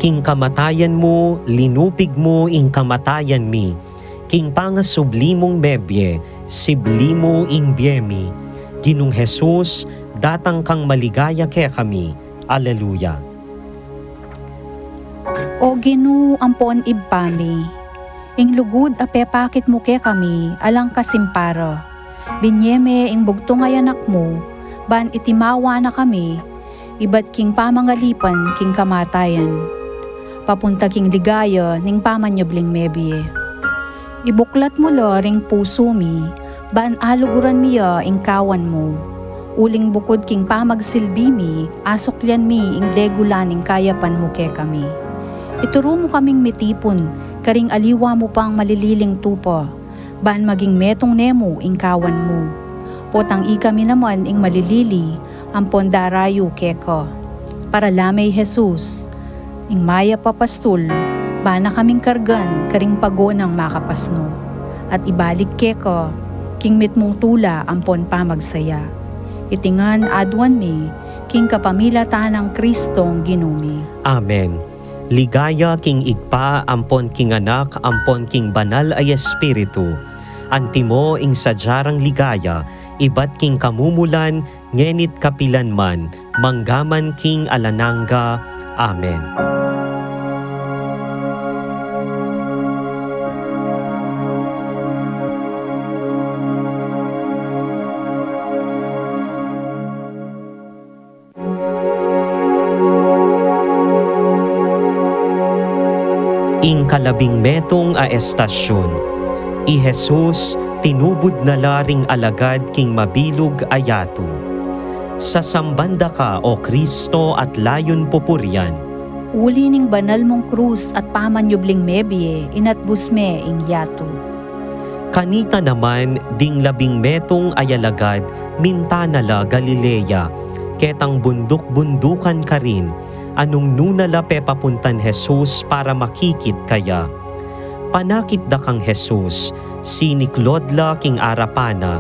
King kamatayan mu, linupig mu ing kamatayan mi. King pangasubli mung mebie, sibli mu ing bie mi. Ginung Jesus, datang kang maligaya kekami. Aleluya. O Ginu ampon Ibpa mi, ing lugud a pepakit mu kekami alang kasimpara. Binie me ing bugtung a Anak mu, ban itimawa na kami, ibat king pamangalipan king kamatayan, papunta king ligaya ning pamanyubling mebie. Ibuklat mu la ring pusu mi, ban aluguran mi ya ing kawan mu. Uling bukud king pamagsilbi mi, asuklian mi ing degula ning kayapan mu kekami. Ituru mu kaming mitipun karing aliwa mu pang malililing tupa, ban maging metung ne mu ing kawan mu. Potang ikami naman ing malilili ampon darayu keka. Para la me i Jesus, ing mayap a pastul, ban na kaming kargan karing pago nang makapasnu, at ibalik keka king mitmung tula ampon pamagsaya. Iti ngan aduan mi king kapamilatan nang Kristong Ginu mi. Amen. Ligaya king Ibpa ampon king Anak ampon king Banal a Espiritu. Antimo ing sadya rang ligaya, ibat king kamumulan, ngeni't kapilan man, manggaman king alang angga. Amen. Ing kalabing metung a estasyun, i Jesus tinubud na la ring alagad king mabilug a yatu. Sasamban da ka, O Kristo, at layun pupurian. Uli ning banal mung krus at pamanyubling mebie, inatbus me ing yatu. Kanita naman ding labing metung a alagad minta na la Galilea, ketang bunduk-bundukan karin, a nung nu na la pepapuntan Jesus para makikit kaya. Panakit da kang Jesus, siniklod la king arapan na,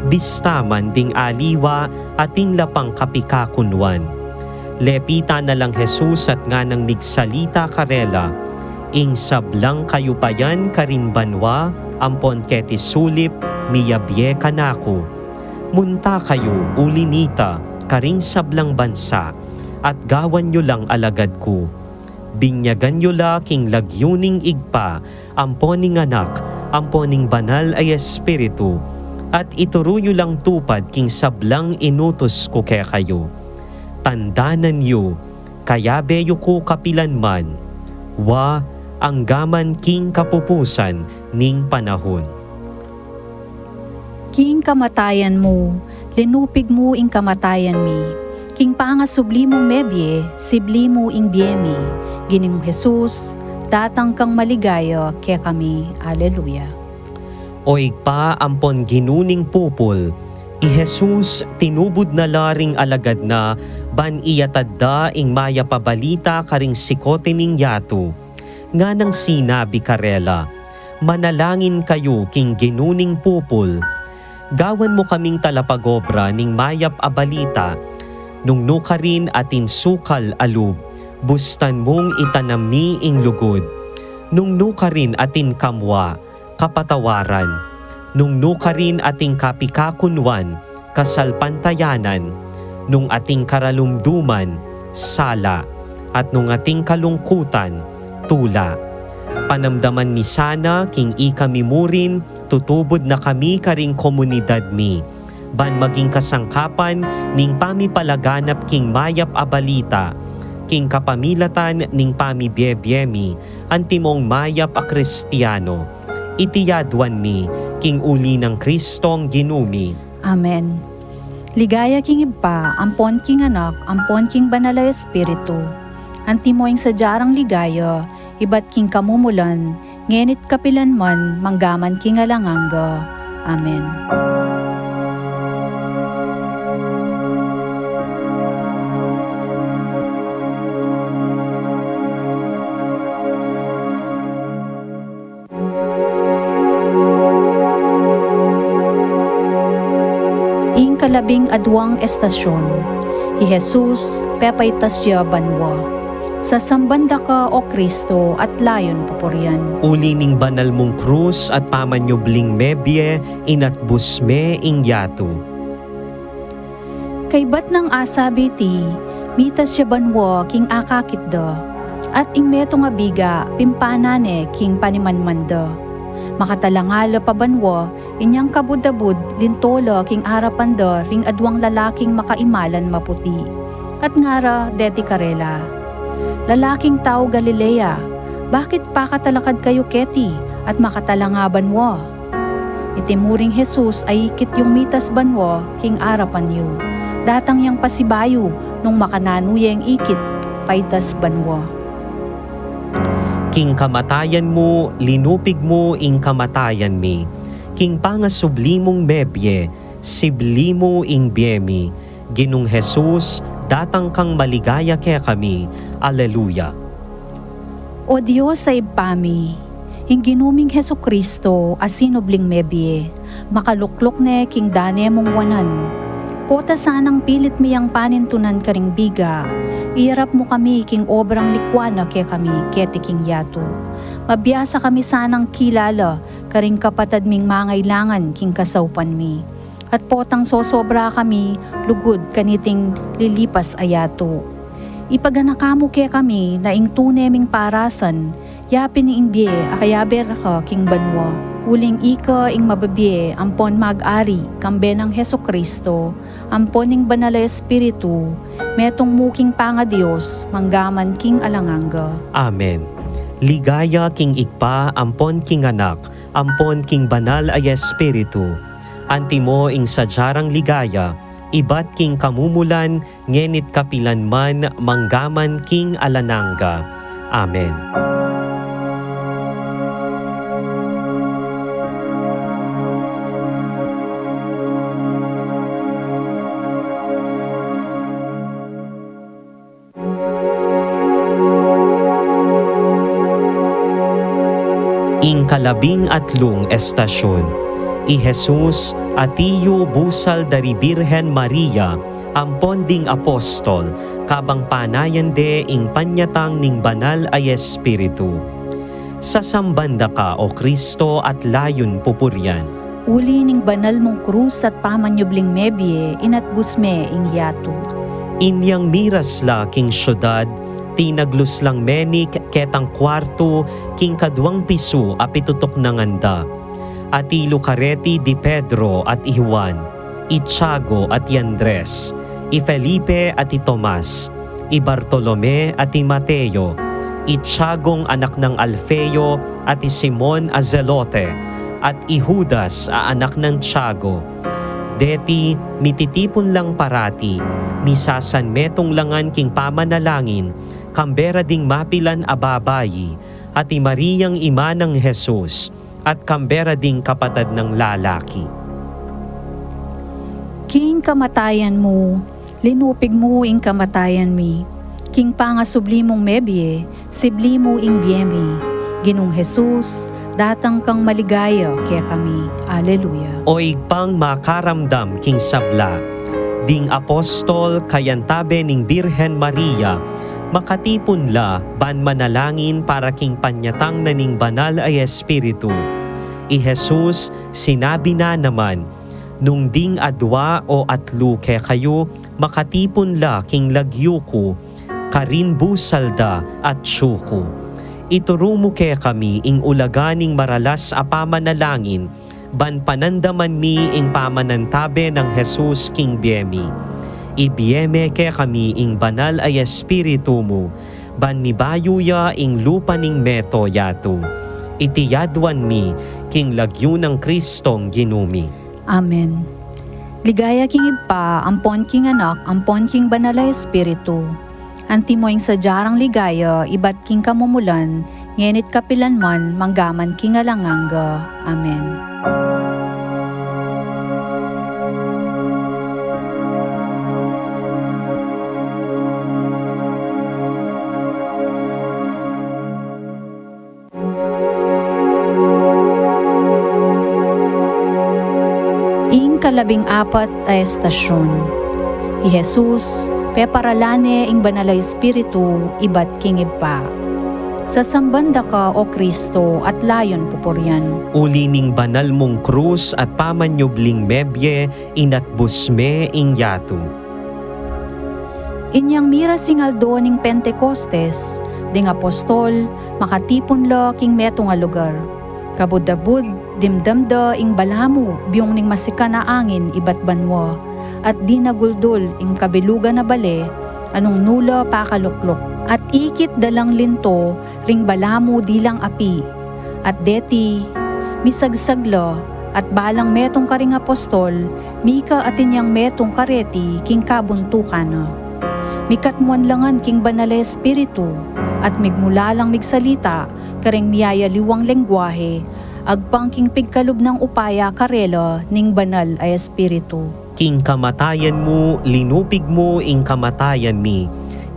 bista man ding aliwa atin la pang kapikakunwan. Lepitan na lang Jesus at nganang migsalita karela, ing sablang kayupayan karin banua ampon keti sulip miyabie kanaku. Munta kayu uli nita karing sablang bansa, at gawan yu lang alagad ku. Binyagan yu la king lagyu ning Ibpa, ampo ning Anak, ampo ning Banal a Espiritu, at ituru yu lang tupad king sablang inutus ku kekayu. Tandanan yu, kayabe yu ku kapilan man, wa anggaman king kapupusan ning panahun. King kamatayan mu, linupig mu ing kamatayan mi. King pangasubli mung mebie, sibli mu ing bie mi. Ginung Jesus, datang kang maligaya kekami. Aleluya. O Ibpa ampon Ginu ning pupul, i Jesus tinubud na la ring alagad na ban iyatad da ing mayap a balita karing sikote ning yatu. Nganang sinabi karela, manalangin kayu king Ginu ning pupul. Gawan mu kaming talapagobra ning mayap a balita. Nung nu karin atin sukal a lub, bustan mung itanam mi ing lugud. Nung nu karin atin kamua, kapatawaran. Nung nu karin atin kapikakunwan, kasalpantayanan. Nung atin karalumduman, sala. At nung atin kalungkutan, tula. Panamdaman mi sana king ikami murin tutubud na kami karing komunidad mi, ban maging kasangkapan ning pamipalaganap king mayap a balita, king kapamilatan ning pamibie-bie mi antimong mayap a Kristiano. Iti yaduan mi king uli nang Kristong Ginu mi. Amen. Ligaya king Ibpa, ampon king Anak, ampon king Banal a Espiritu. Antimo ing sadya rang ligaya, ibat king kamumulan, ngeni't kapilan man, manggaman king alang angga. Amen. Ing kalabing aduang estasyon, i Jesus pepaitas ya banua. Sasamban da ka, O Kristo, at layun pupurian. Uli ning banal mung krus at pamanyubling mebie, inatbus me ing yatu. Kaybat nang asabi iti, mitas ya banua king akakit da, at ing metung a biga pimpana ne king panimanman da. Makatalanga la pa banua, inyang kabud-abud linto la king arapan da ring aduang lalaking makaimalan maputi, at ngara deti karela, Lalaking tau Galilea, bakit pakatalakad kayu keti at makatalanga banua? Iti muring Jesus a ikit yung mitas banua king arapan yu. Datang yang pasibayu nung makananu yeng ikit paitas banua. King kamatayan mu, linupig mu ing kamatayan mi. King pangasubli mung mebie, sibli mu ing bie mi. Ginung Jesus, datang kang maligaya kekami. Aleluya. O Dios a Ibpa mi, ing Ginu ming Jesucristo a sinubling mebie, makalukluk ne king dane mung wanan. Pota sanang pilit mi yang panintunan karing biga, iyarap mu kami king obrang likwan na kekami keti king yatu. Mabiasa kami sanang kilala karing kapatad ming mangailangan king kasaupan mi. At potang sosobra kami lugud kaniting lilipas a yatu. Ipaganaka mu kekami na ing tune ming parasan, yapin ing bie a kayabe ra ka king banua. Uling ika ing mababie ampon mag-ari, kambe nang Jesucristo, ampon ning Banal a Espiritu, metung mu king pangaDios, manggaman king alang angga. Amen. Ligaya king Ibpa, ampon king Anak, ampon king Banal a Espiritu. Antimo ing sadya rang ligaya, ibat king kamumulan, ngeni't kapilan man, manggaman king alang angga. Amen. Ing kalabing atlung estasyun. I Jesus, atiu busal da ri Birhen Maria, ampon ding apostol, kabang panayan de ing panyatang ning Banal a Espiritu. Sasamban da ka, O Kristo, at layun pupurian. Uli ning banal mung krus at pamanyubling mebie, inatbus me ing yatu. Inyang miras la king syudad, tinaglus lang menik ketang kuartu king kaduang pisu a pitutuknangan da. Atilu kareti di Pedro at i Juan, i Tiago at i Andres, i Felipe at i Tomas, i Bartolome at i Mateo, i Tiagong anak nang Alfeo at i Simon a Zelote, at i Judas a anak nang Tiago. Deti, mititipun lang parati, misasanmetung langan king pamanalangin, kambe ra ding mapilan a babai, at i Mariang ima nang Jesus, at kambe ra ding kapatad nang lalaki. King kamatayan mu, linupig mu ing kamatayan mi. King pangasubli mung mebie, sibli mu ing bie mi. Ginung Jesus, datang kang maligaya kekami. Aleluya. O Ibpang makaramdam king sabla, ding apostol kayantabe ning Birhen Maria, makatipun la ban manalangin para king panyatang na ning Banal a Espiritu. I Jesus, sinabi na naman, nung ding adua o atlu kekayu, makatipun la king lagyu ku, karin busal da atyu ku. Ituru mu kekami ing ulaga ning maralas a pamanalangin, ban panandaman mi ing pamanantabe nang Jesus king bie mi. Ibie me kekami ing Banal a Espiritu mu, ban mibayu ya ing lupa ning meto yatu. Iti yaduan mi king lagyu nang Kristong Ginu mi. Amen. Ligaya king Ibpa, ampon king Anak, ampon king Banal a Espiritu. Antimo ing sadya rang ligaya, ibat king kamumulan, ngeni't kapilan man, manggaman king alang angga. Amen. Ing kalabing apat a estasyun. I Jesus, peparalan ne ing Banal a Espiritu ibat king Ibpa. Sasamban da ka, O Kristo, at layun pupurian. Uli ning banal mung krus at pamanyubling mebie, inatbus me ing yatu. Inyang miras ing aldo ning Pentecostes, ding apostol, makatipun la king metung a lugar. Kabud-abud, dimdam da ing balamu, biyung ning masikan a angin ibat banua, at dinaguldul ing kabilugan a bale, a nung nu la pakalukluk. At ikit da lang linto, ring balamu dilang api. At deti, misagsag la, at balang metung karing apostol, mika atin yang metung kareti king kabuntukan na. Mikatmuan la ngan king Banal a Espiritu, at migmula lang migsalita karing miyayaliwang lengguahe, agpang king pigkalub nang upaya karela ning Banal a Espiritu. King kamatayan mu, linupig mu ing kamatayan mi.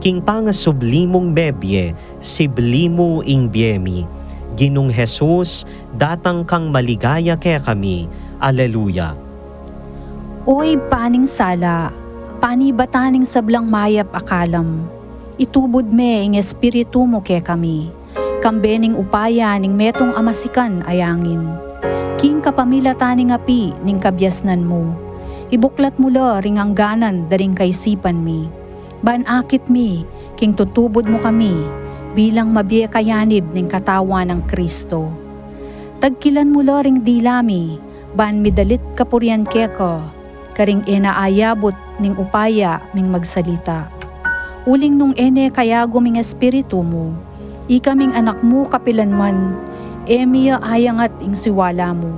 King pangasubli mung mebie, sibli mu ing bie mi. Ginung Jesus, datang kang maligaya kekami. Aleluya. O Ibpa ning sala, panibatan ning sablang mayap a kalam, itubud me ing Espiritu mu kekami, kambe ning upaya ning metung a masikan a yangin. King kapamilatan ning api ning kabiasnan mu, ibuklat mu la ring angganan da ring kaisipan mi. Ban akit mi, king tutubud mu kami, bilang mabie kayanib ning katawan nang Kristo. Tagkilan mu la ring dila mi, ban midalit kapurian keka, karing e na ayabut ning upaya ming magsalita. Uling nung e ne kayagum ing Espiritu mu, Ika ming anak mu kapilanman, e mi ya ayangat ing siwala mu.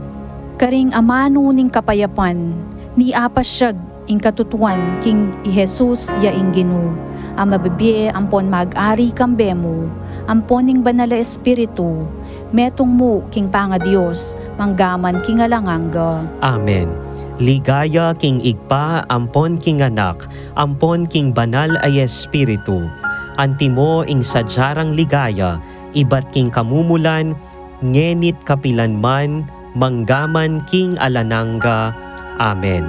Karing amanu ning kapayapan, niapasyag ing katutuan king i Jesus ya ing Ginu, a mabibie ampon mag-ari kambe mu, ampon ning Banal a Espiritu, metung mu king pangaDios, manggaman king alang angga. Amen. Ligaya king Ibpa, ampon king Anak, ampon king Banal a Espiritu. Antimo ing sadya rang ligaya, ibat king kamumulan, ngeni't kapilanman, manggaman king alang angga. Amen.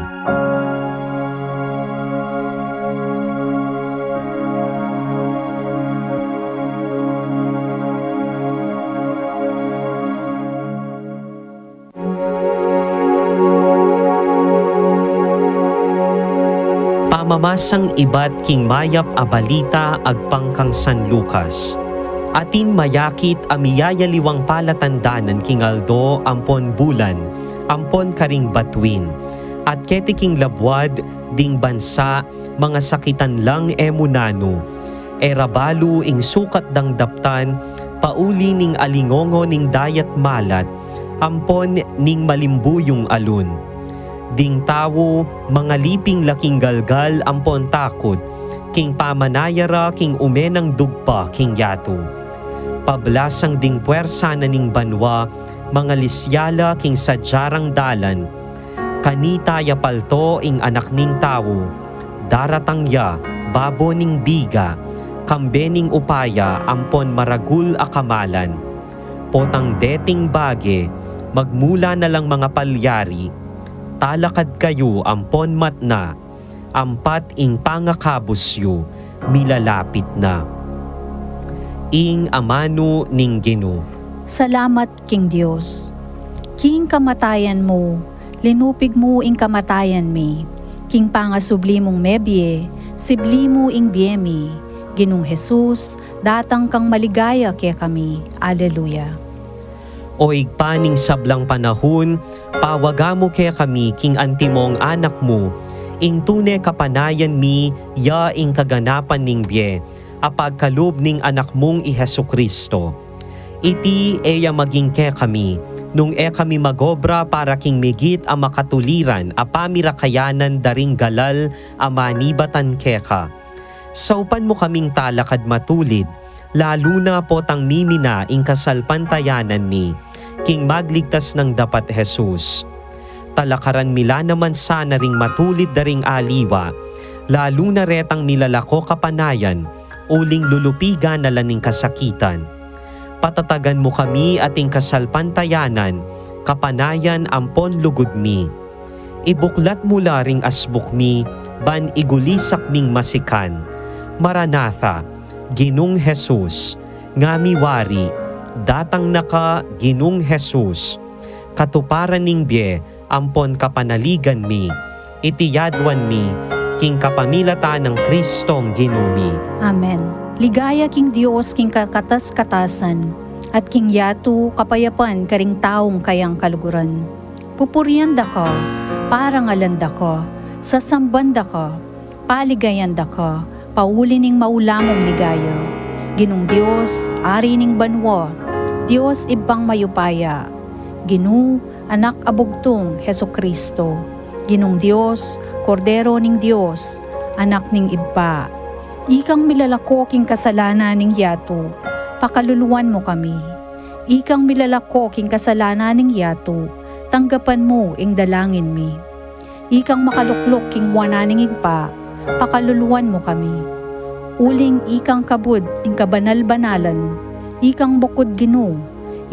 Pamamasang ibat king mayap a balita agpang kang San Lucas. Atin mayakit a miyayaliwang palatandanan king aldo ampon bulan, ampon karing batuin. At keti king labuad ding bansa, mangasakitan lang e mu nanu. E ra balu ing sukat dang daptan, pauli ning alingongo ning dayat malat, ampon ning malimbuyung alun. Ding tau, mangaliping la king galgal ampon takut, king pamanaya ra king ume nang dugpa king yatu. Pablasang ding puersa na ning banua, mangalisya la king sadya rang dalan. Kanita ya palto ing Anak ning Tau, daratang ya babo ning biga, kambe ning upaya ampon maragul a kamalan. Potang deting bage, magmula na lang mangapalyari, talakad kayu ampon matna, ampat ing pangakabus yu, milalapit na. Ing amanu ning Ginu. Salamat king Dios. King kamatayan mu, linupig mu ing kamatayan mi. King pangasubli mung mebie, sibli mu ing bie mi. Ginung Jesus, datang kang maligaya kekami. Aleluya. O Ibpa ning sablang panahun, pawaga mu kekami king antimong Anak mu, ing tune kapanayan mi ya ing kaganapan ning bie, a pagkalub ning Anak mung i Jesucristo. Iti e ya maging kekami, nung e kami magobra para king migit a makatuliran a pamirakayanan da ring galal a manibatan keka. Saupan mu kaming talakad matulid, lalu na potang mimina ing kasalpantayanan mi, king magligtas nang dapat Jesus. Talakaran mi la naman sana ring matulid da ring aliwa, lalu na retang milalako kapanayan, uling lulupigan na la ning kasakitan. Patatagan mu kami ating kasalpantayanan, kapanayan ampon lugud mi. Ibuklat mu la ring asbuk mi, ban igulisak ming masikan. Maranatha, Ginung Jesus, ngami wari, datang na ka, Ginung Jesus. Katuparan ning bie, ampon kapanaligan mi, iti yaduan mi, king kapamilatan nang Kristong Ginu mi. Amen. Ligaya king Dios king kakatas-katasan, at king yatu kapayapan karing taung kayang kaluguran. Pupurian da ka, parangalan da ka, sasamban da ka, paligayan da ka, pauli ning maula mung ligaya. Ginung Dios, Ari ning banua, Dios Ibpang mayupaya, Ginu, Anak a bugtung, Jesucristo, Ginung Dios, Kordero ning Dios, Anak ning Ibpa. Ikang milalako king kasalanan ning yatu, pakaluluan mu kami. Ikang milalako king kasalanan ning yatu, tanggapan mu ing dalangin mi. Ikang makalukluk king buanan ning Ibpa, pakaluluan mu kami. Uling ikang kabud ing kabanal-banalan, ikang bukud Ginu,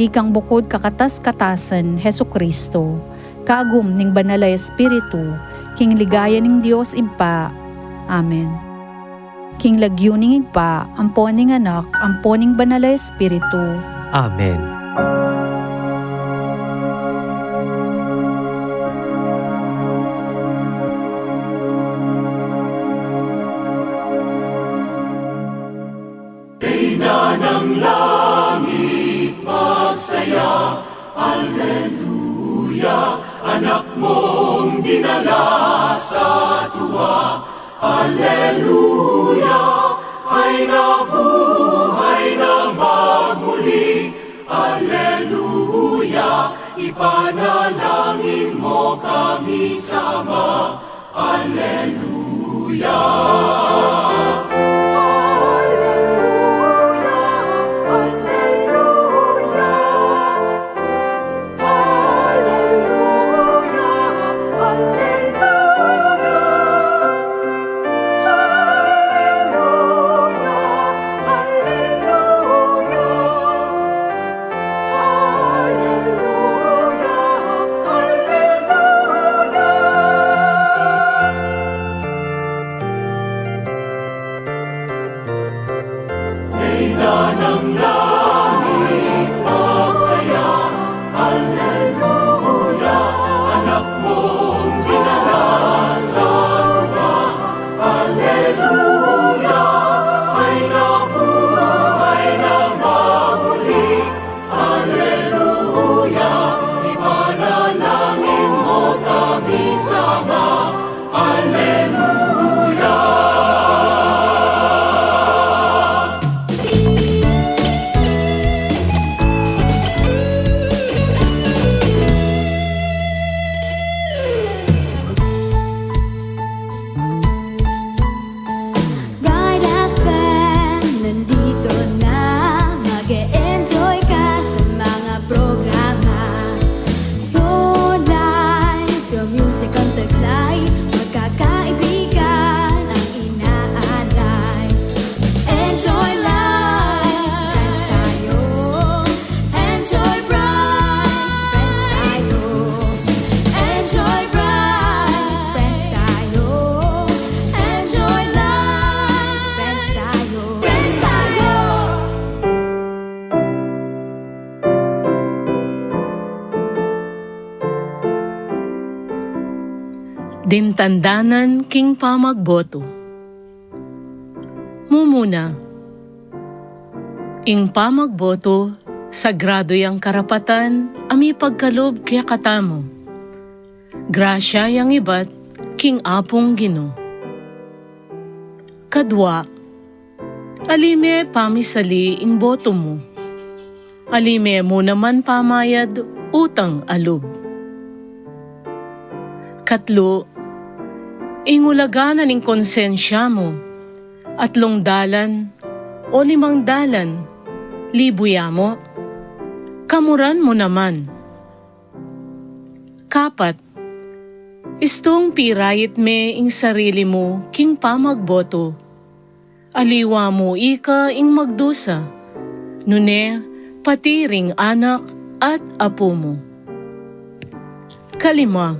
ikang bukud kakatas-katasan, Jesucristo, kagum ning Banal a Espiritu, king ligaya ning Dios Ibpa. Amen. King lagyu ning Ibpa, ampon ning Anak, ampon ning Banal a Espiritu. Amen. Reina ng langit, magsaya, Alleluia, anak mong dinala sa tuwa, Alleluia, ay nabuhay na Sama, Alleluia. Alleluia, alleluia. Alleluia, alleluia. Alleluia, alleluia. Alleluia, alleluia. Ina ng langit, magsaya, Alleluia. Anak mong dinala sa tupa, Alleluia. Ay nabuhay na muli, Alleluia. Ipanalangin mo kami, Ama, Alleluia. Bright F M, nandito na. Mag-e-enjoy ka sa mga programa. Tunay, pure music ang taglay. Magkakaibigan ang inaalay. Enjoy life, friends tayo. Enjoy bright, friends tayo. Enjoy bright, friends tayo. Enjoy life, friends tayo. Friends tayo. Dintandanan king pamagboto. Mumuna, ing pamagboto, sagrado yang karapatan a mipagkalub kekatamu. Grasya yang ibat king Apung Ginu. Kadwa, ali me pamisali ing boto mu. Ali me mu naman pamayad utang a lub. Katlu, ing ulagan na ning konsensya mu, atlung dalan o limang dalan, libu ya mu, kamuran mu naman. Kapat, istung pirait me ing sarili mu king pamagboto. Aliwa mu ika ing magdusa, nune pati ring anak at apu mu. Kalima,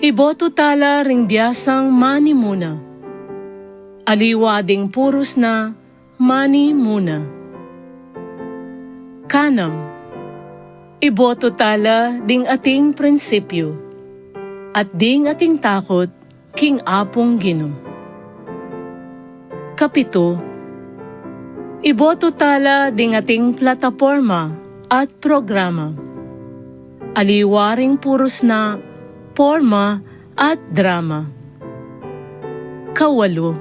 iboto tala ring biasang mani muna. Aliwa ding purus na mani muna. Kanam, iboto tala ding ating prinsipyu at ding ating takut king Apung Ginu. Kapitu, iboto tala ding ating plataporma at programa. Aliwa ring purus na porma at drama. Kawalu,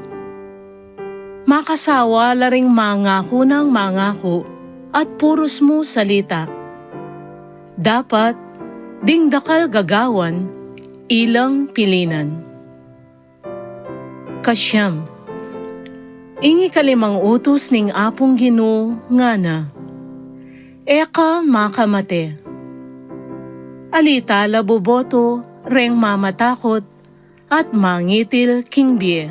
makasawa la ring mangaku nang mangaku at purus mu salita. Dapat ding dakal gagawan, ilang pilinan. Kasyam, ing ikalimang utus ning Apung Ginu ngana, e ka makamate. Ali tala boboto reng mamatakut at mangitil king bie.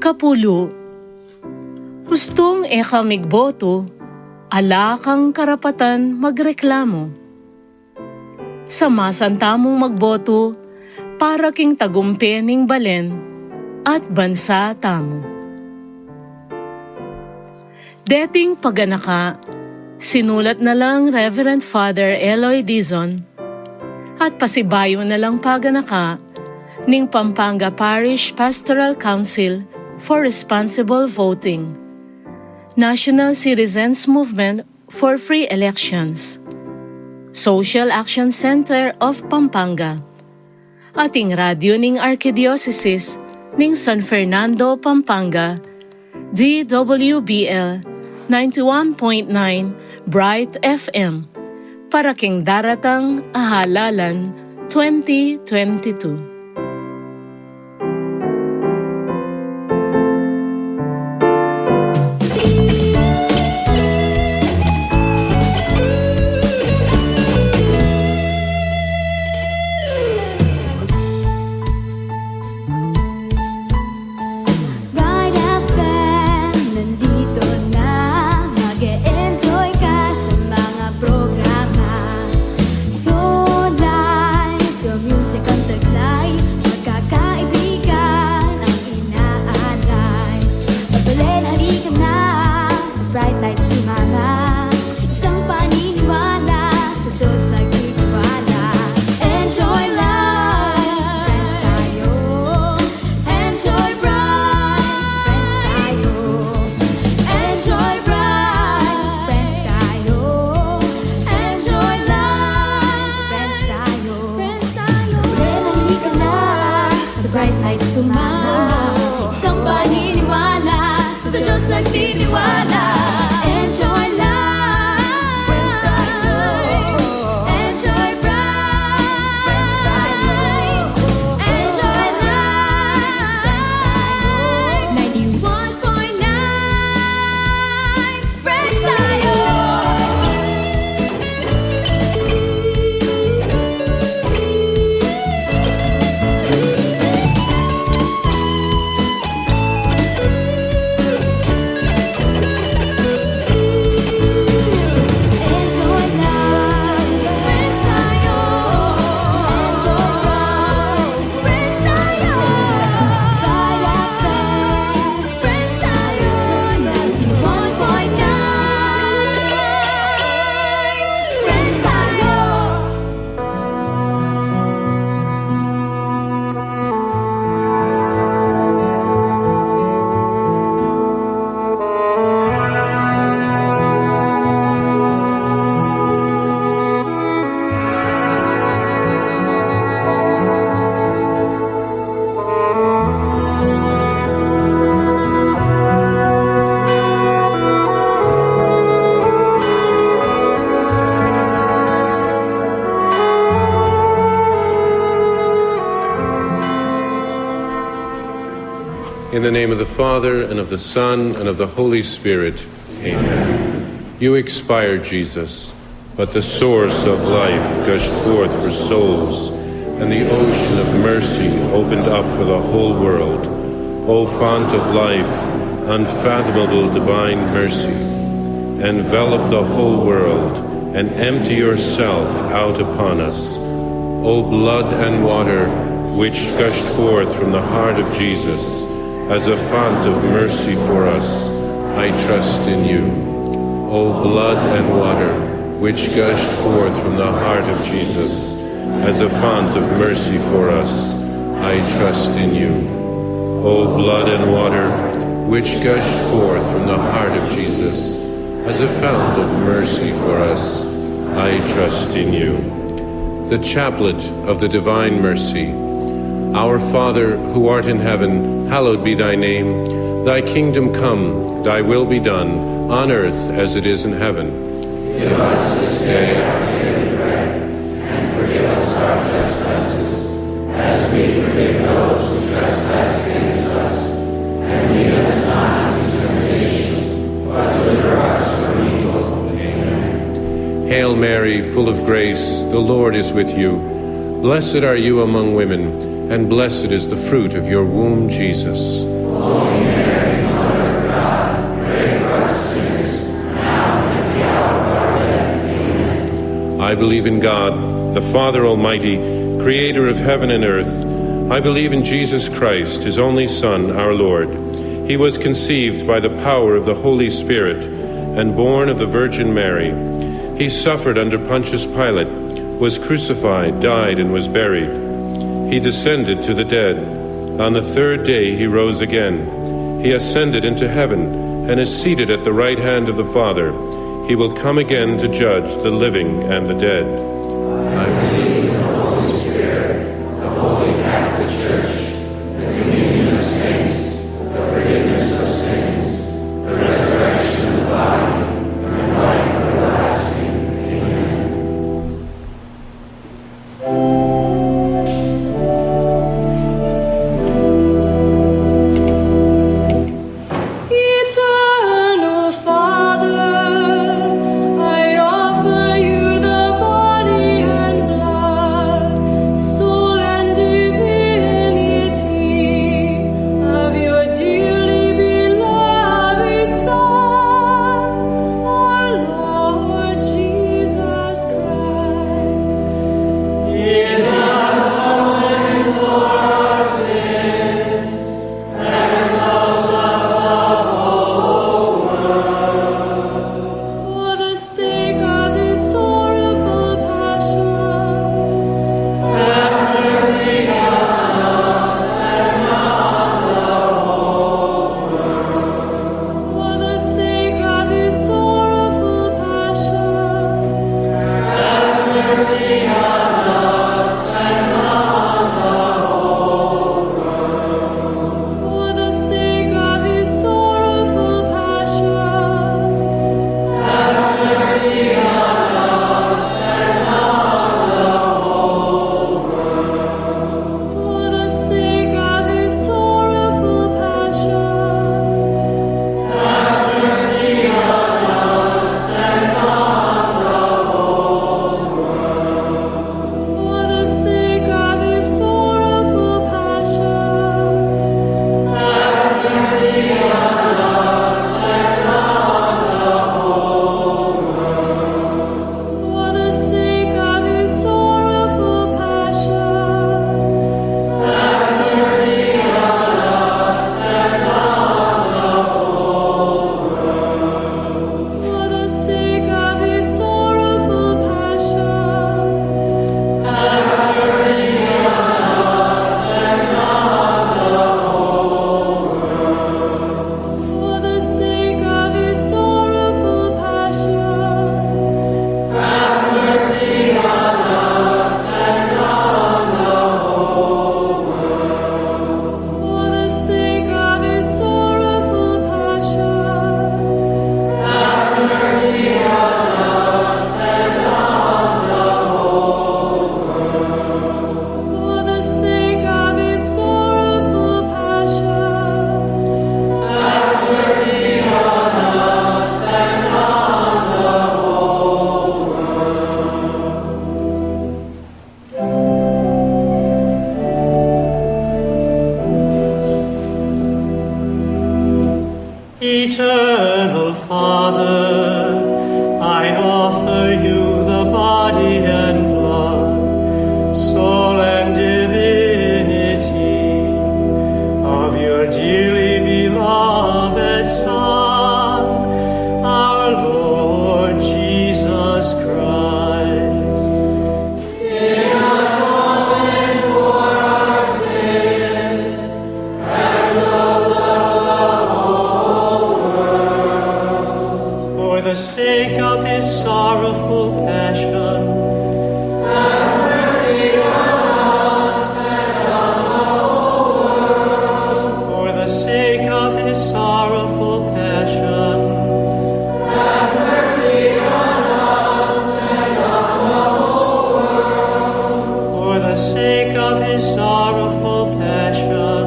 Kapulu, ustung e ka migboto, ala kang karapatan magreklamu. Samasan tamung magboto para king tagumpe ning balen at bansa tamu. Deting paganaka, sinulat na lang Reverend Father Eloy Dizon, at pasibayu na lang paganaka ning Pampanga Parish Pastoral Council for Responsible Voting, National Citizens Movement for Free Elections, Social Action Center of Pampanga, at ing radyo ning Arkidiosesis ning San Fernando, Pampanga, D W B L ninety-one point nine Bright F M, Para king daratang a halalan twenty twenty-two. Bright F M, nandito na. Mag-e-enjoy ka sa mga programa. Pure life, pure music ang taglay. Magkakaibigan ang inaalay. Magbalen, halika na. Sa Bright Light sumama. Isang paniniwala sa Diyos nagtitiwala. Enjoy life, friends tayo. Enjoy bright, friends tayo. Enjoy bright, friends tayo. Enjoy life, friends tayo. Friends tayo. Halika na, sa Bright Light sumama. Isang paniniwala sa Diyos nagtitiwala. Enjoy life, friends tayo. Enjoy bright, friends tayo. Enjoy life, ninety-one point nine, friends tayo. In the name of the Father, and of the Son, and of the Holy Spirit. Amen. You expired, Jesus, but the source of life gushed forth for souls, and the ocean of mercy opened up for the whole world. O font of life, unfathomable divine mercy, envelop the whole world and empty yourself out upon us. O blood and water, which gushed forth from the heart of Jesus, as a font of mercy for us, I trust in you. O blood and water, which gushed forth from the heart of Jesus, as a font of mercy for us, I trust in you. O blood and water, which gushed forth from the heart of Jesus, as a fount of mercy for us, I trust in you. The Chaplet of the Divine Mercy. Our Father, who art in heaven, hallowed be thy name. Thy kingdom come, thy will be done, on earth as it is in heaven. Give us this day our daily bread, and forgive us our trespasses, as we forgive those who trespass against us. And lead us not into temptation, but deliver us from evil. Amen. Hail Mary, full of grace, the Lord is with you. Blessed are you among women, and blessed is the fruit of your womb, Jesus. Holy Mary, Mother of God, pray for us sinners, now and at the hour of our death. Amen. I believe in God, the Father Almighty, creator of heaven and earth. I believe in Jesus Christ, his only Son, our Lord. He was conceived by the power of the Holy Spirit and born of the Virgin Mary. He suffered under Pontius Pilate, was crucified, died, and was buried. He descended to the dead. On the third day he rose again. He ascended into heaven and is seated at the right hand of the Father. He will come again to judge the living and the dead. I believe in the Holy Spirit, the Holy Catholic Church, the communion of saints, the forgiveness of sins, the resurrection of the body, and life everlasting. Amen. Father, I offer you the body and blood, soul and divinity of your dearly beloved Son, our Lord Jesus Christ. For the sake of his sorrowful passion. For the sake of his sorrowful passion. For the sake of his sorrowful passion.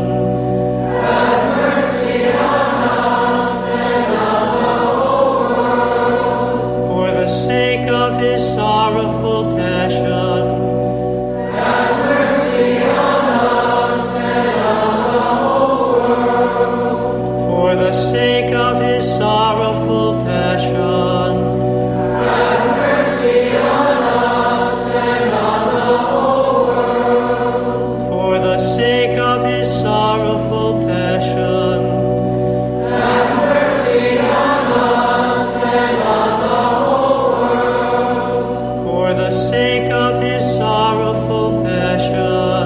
For the sake of his sorrowful passion. For the sake of his sorrowful passion. For the sake of his sorrowful passion. For the sake of his sorrowful passion.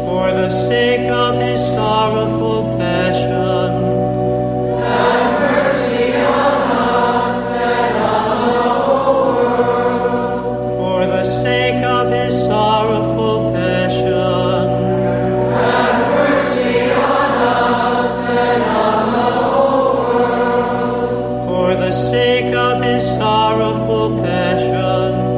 For the sake of his sorrowful passion. For the sake of his sorrowful passion. For the sake of his sorrowful passion.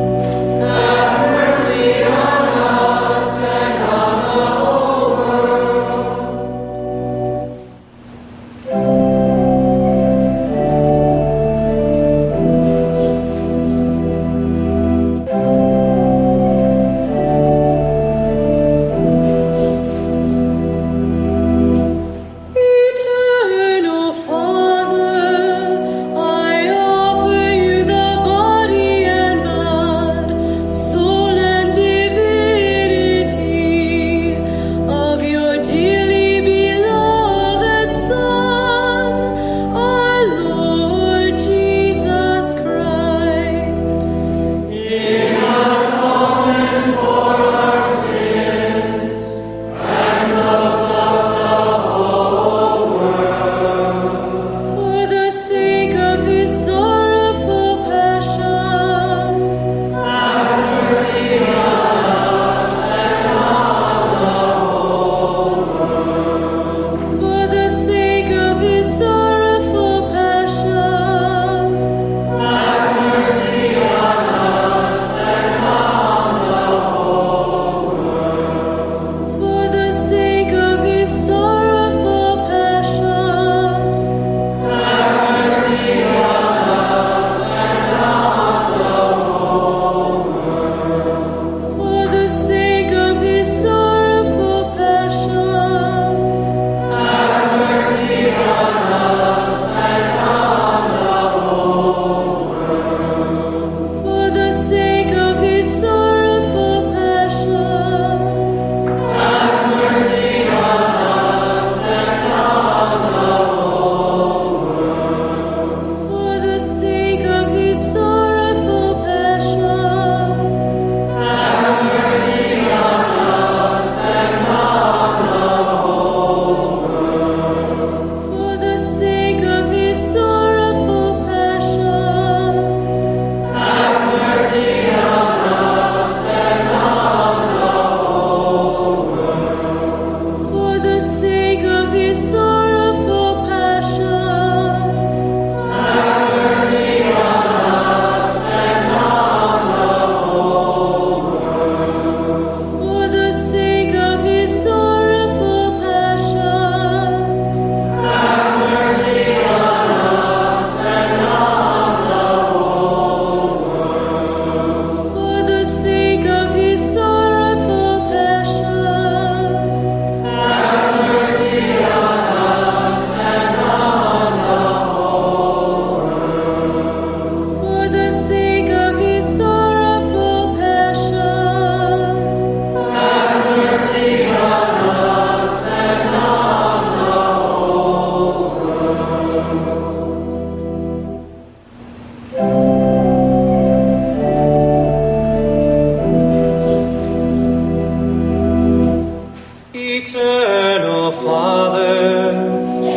Eternal Father,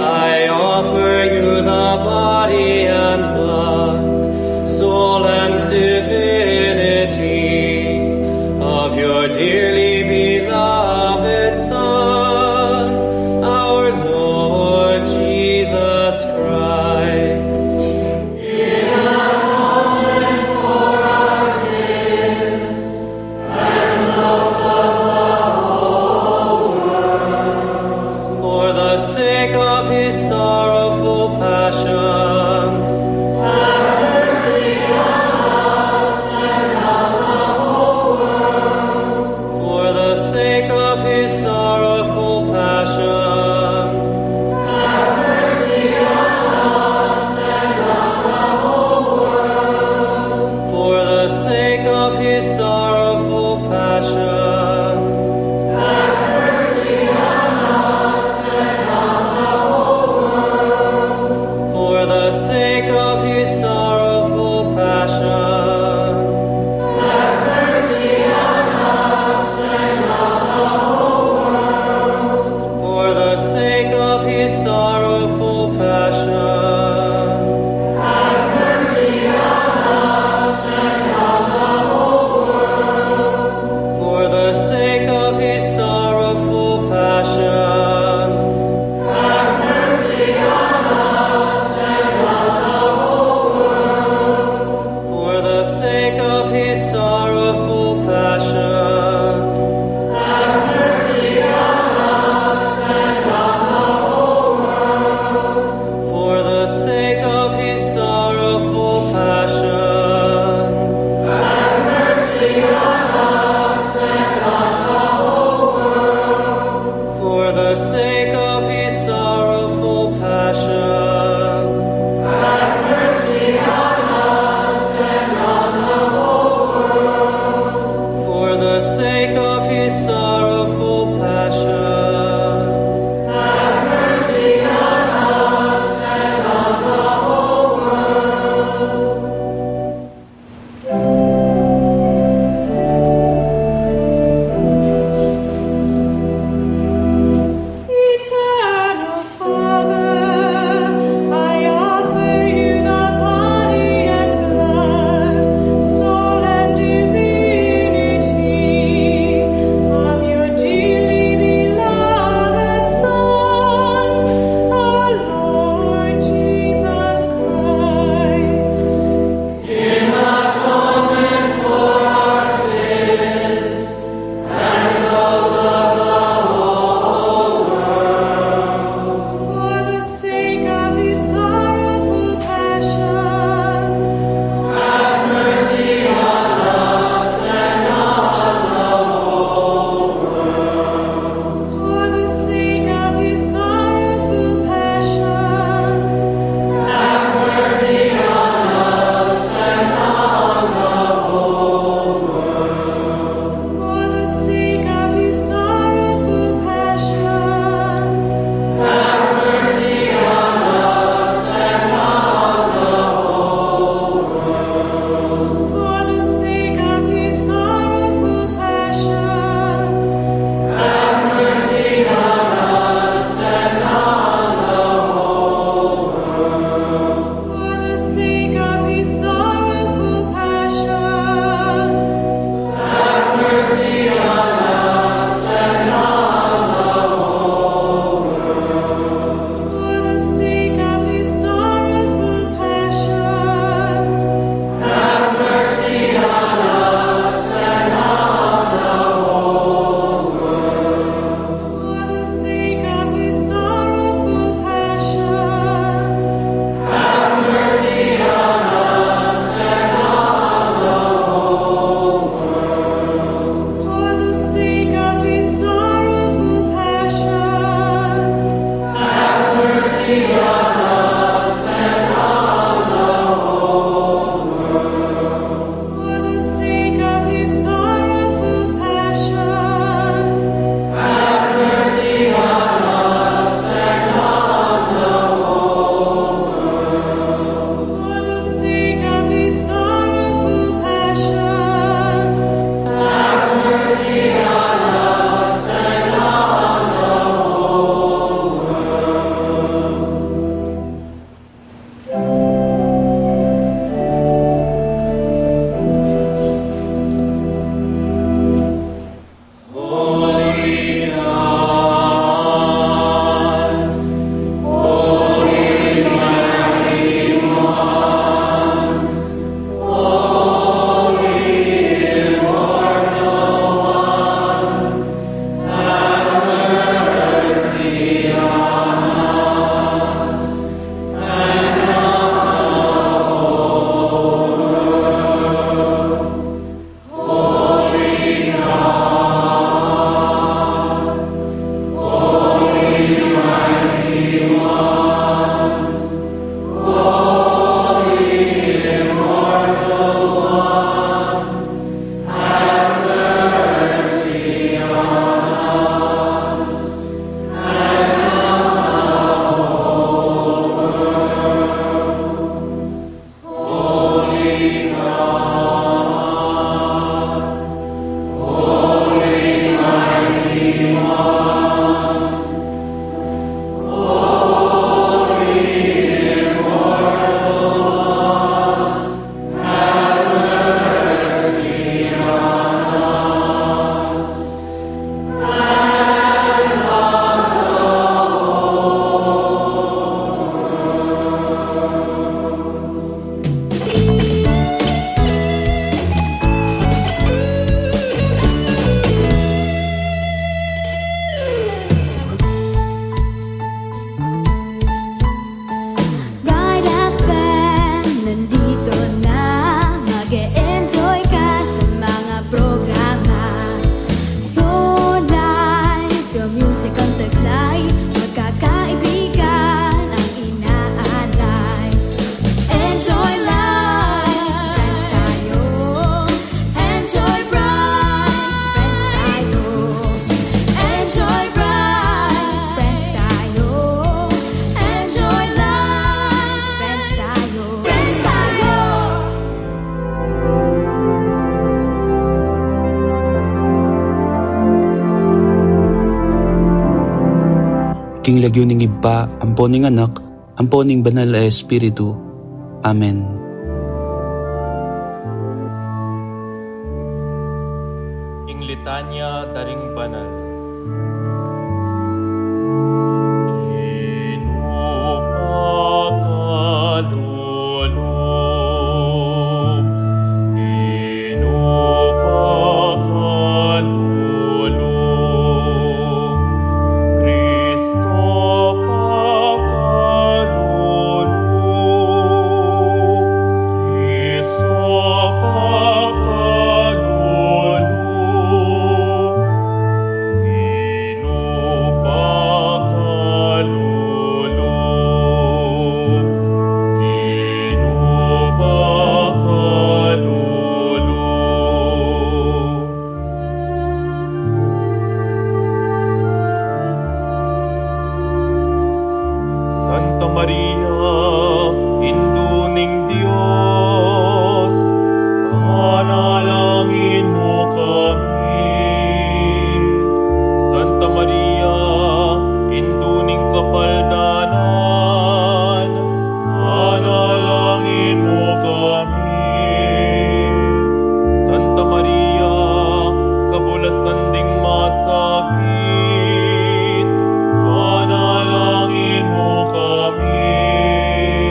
I offer you the body and blood, soul and divinity of your dearly beloved Son, our Lord Jesus Christ. For the sake Taglay, magkakaibigan ang inaalay. Enjoy life, friends tayo. Enjoy bright, friends tayo. Enjoy bright, friends tayo. Enjoy life, friends tayo. Friends tayo. King lagyu ning Ibpa, ampo ning Anak, ampo ning Banal a Espiritu. Amen. Ing Litanya da ring Banal. Ginu, pakalulu. Ginu, pakalulu. Kristo, pakalulu. Kristo, pakalulu. Ginu, pakalulu. Ginu, pakalulu. Santa Maria, Indu ning Dios, panalangin mu kami. Santa Maria, Indu ning Kapaldanan, panalangin mu kami. Santa Maria, kabulasan ding masakit, panalangin mu kami.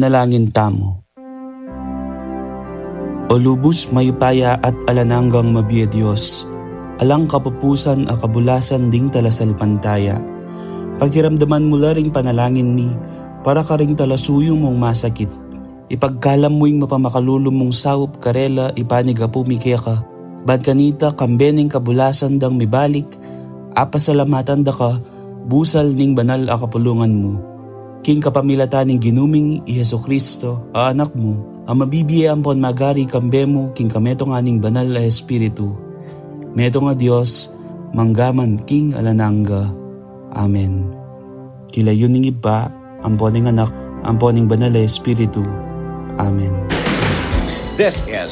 Manalangin tamu. O lubus mayupaya at alang anggang mabie Dios, alang kapupusan a kabulasan ding talasalpantaya, pakiramdaman mu la ring panalangin mi para karing talasuyu mung masakit. Ipagkalam mu ing mapamakalulu mung saup karela, ipanig Apu mi keka, ban kanita kambe ning kabulasan dang mibalik, apasalamatan da ka, busal ning banal a kapulungan mu. King kapamilatan ning Ginu ming i Jesucristo, a Anak mu, a mabibie ampon magari kambe mu king kametungan ning Banal a Espiritu, metung a Dios, mangga man king alang angga. Amen. King lagyu ning Ibpa, ampon ning Anak, ampon ning Banal a Espiritu. Amen. This is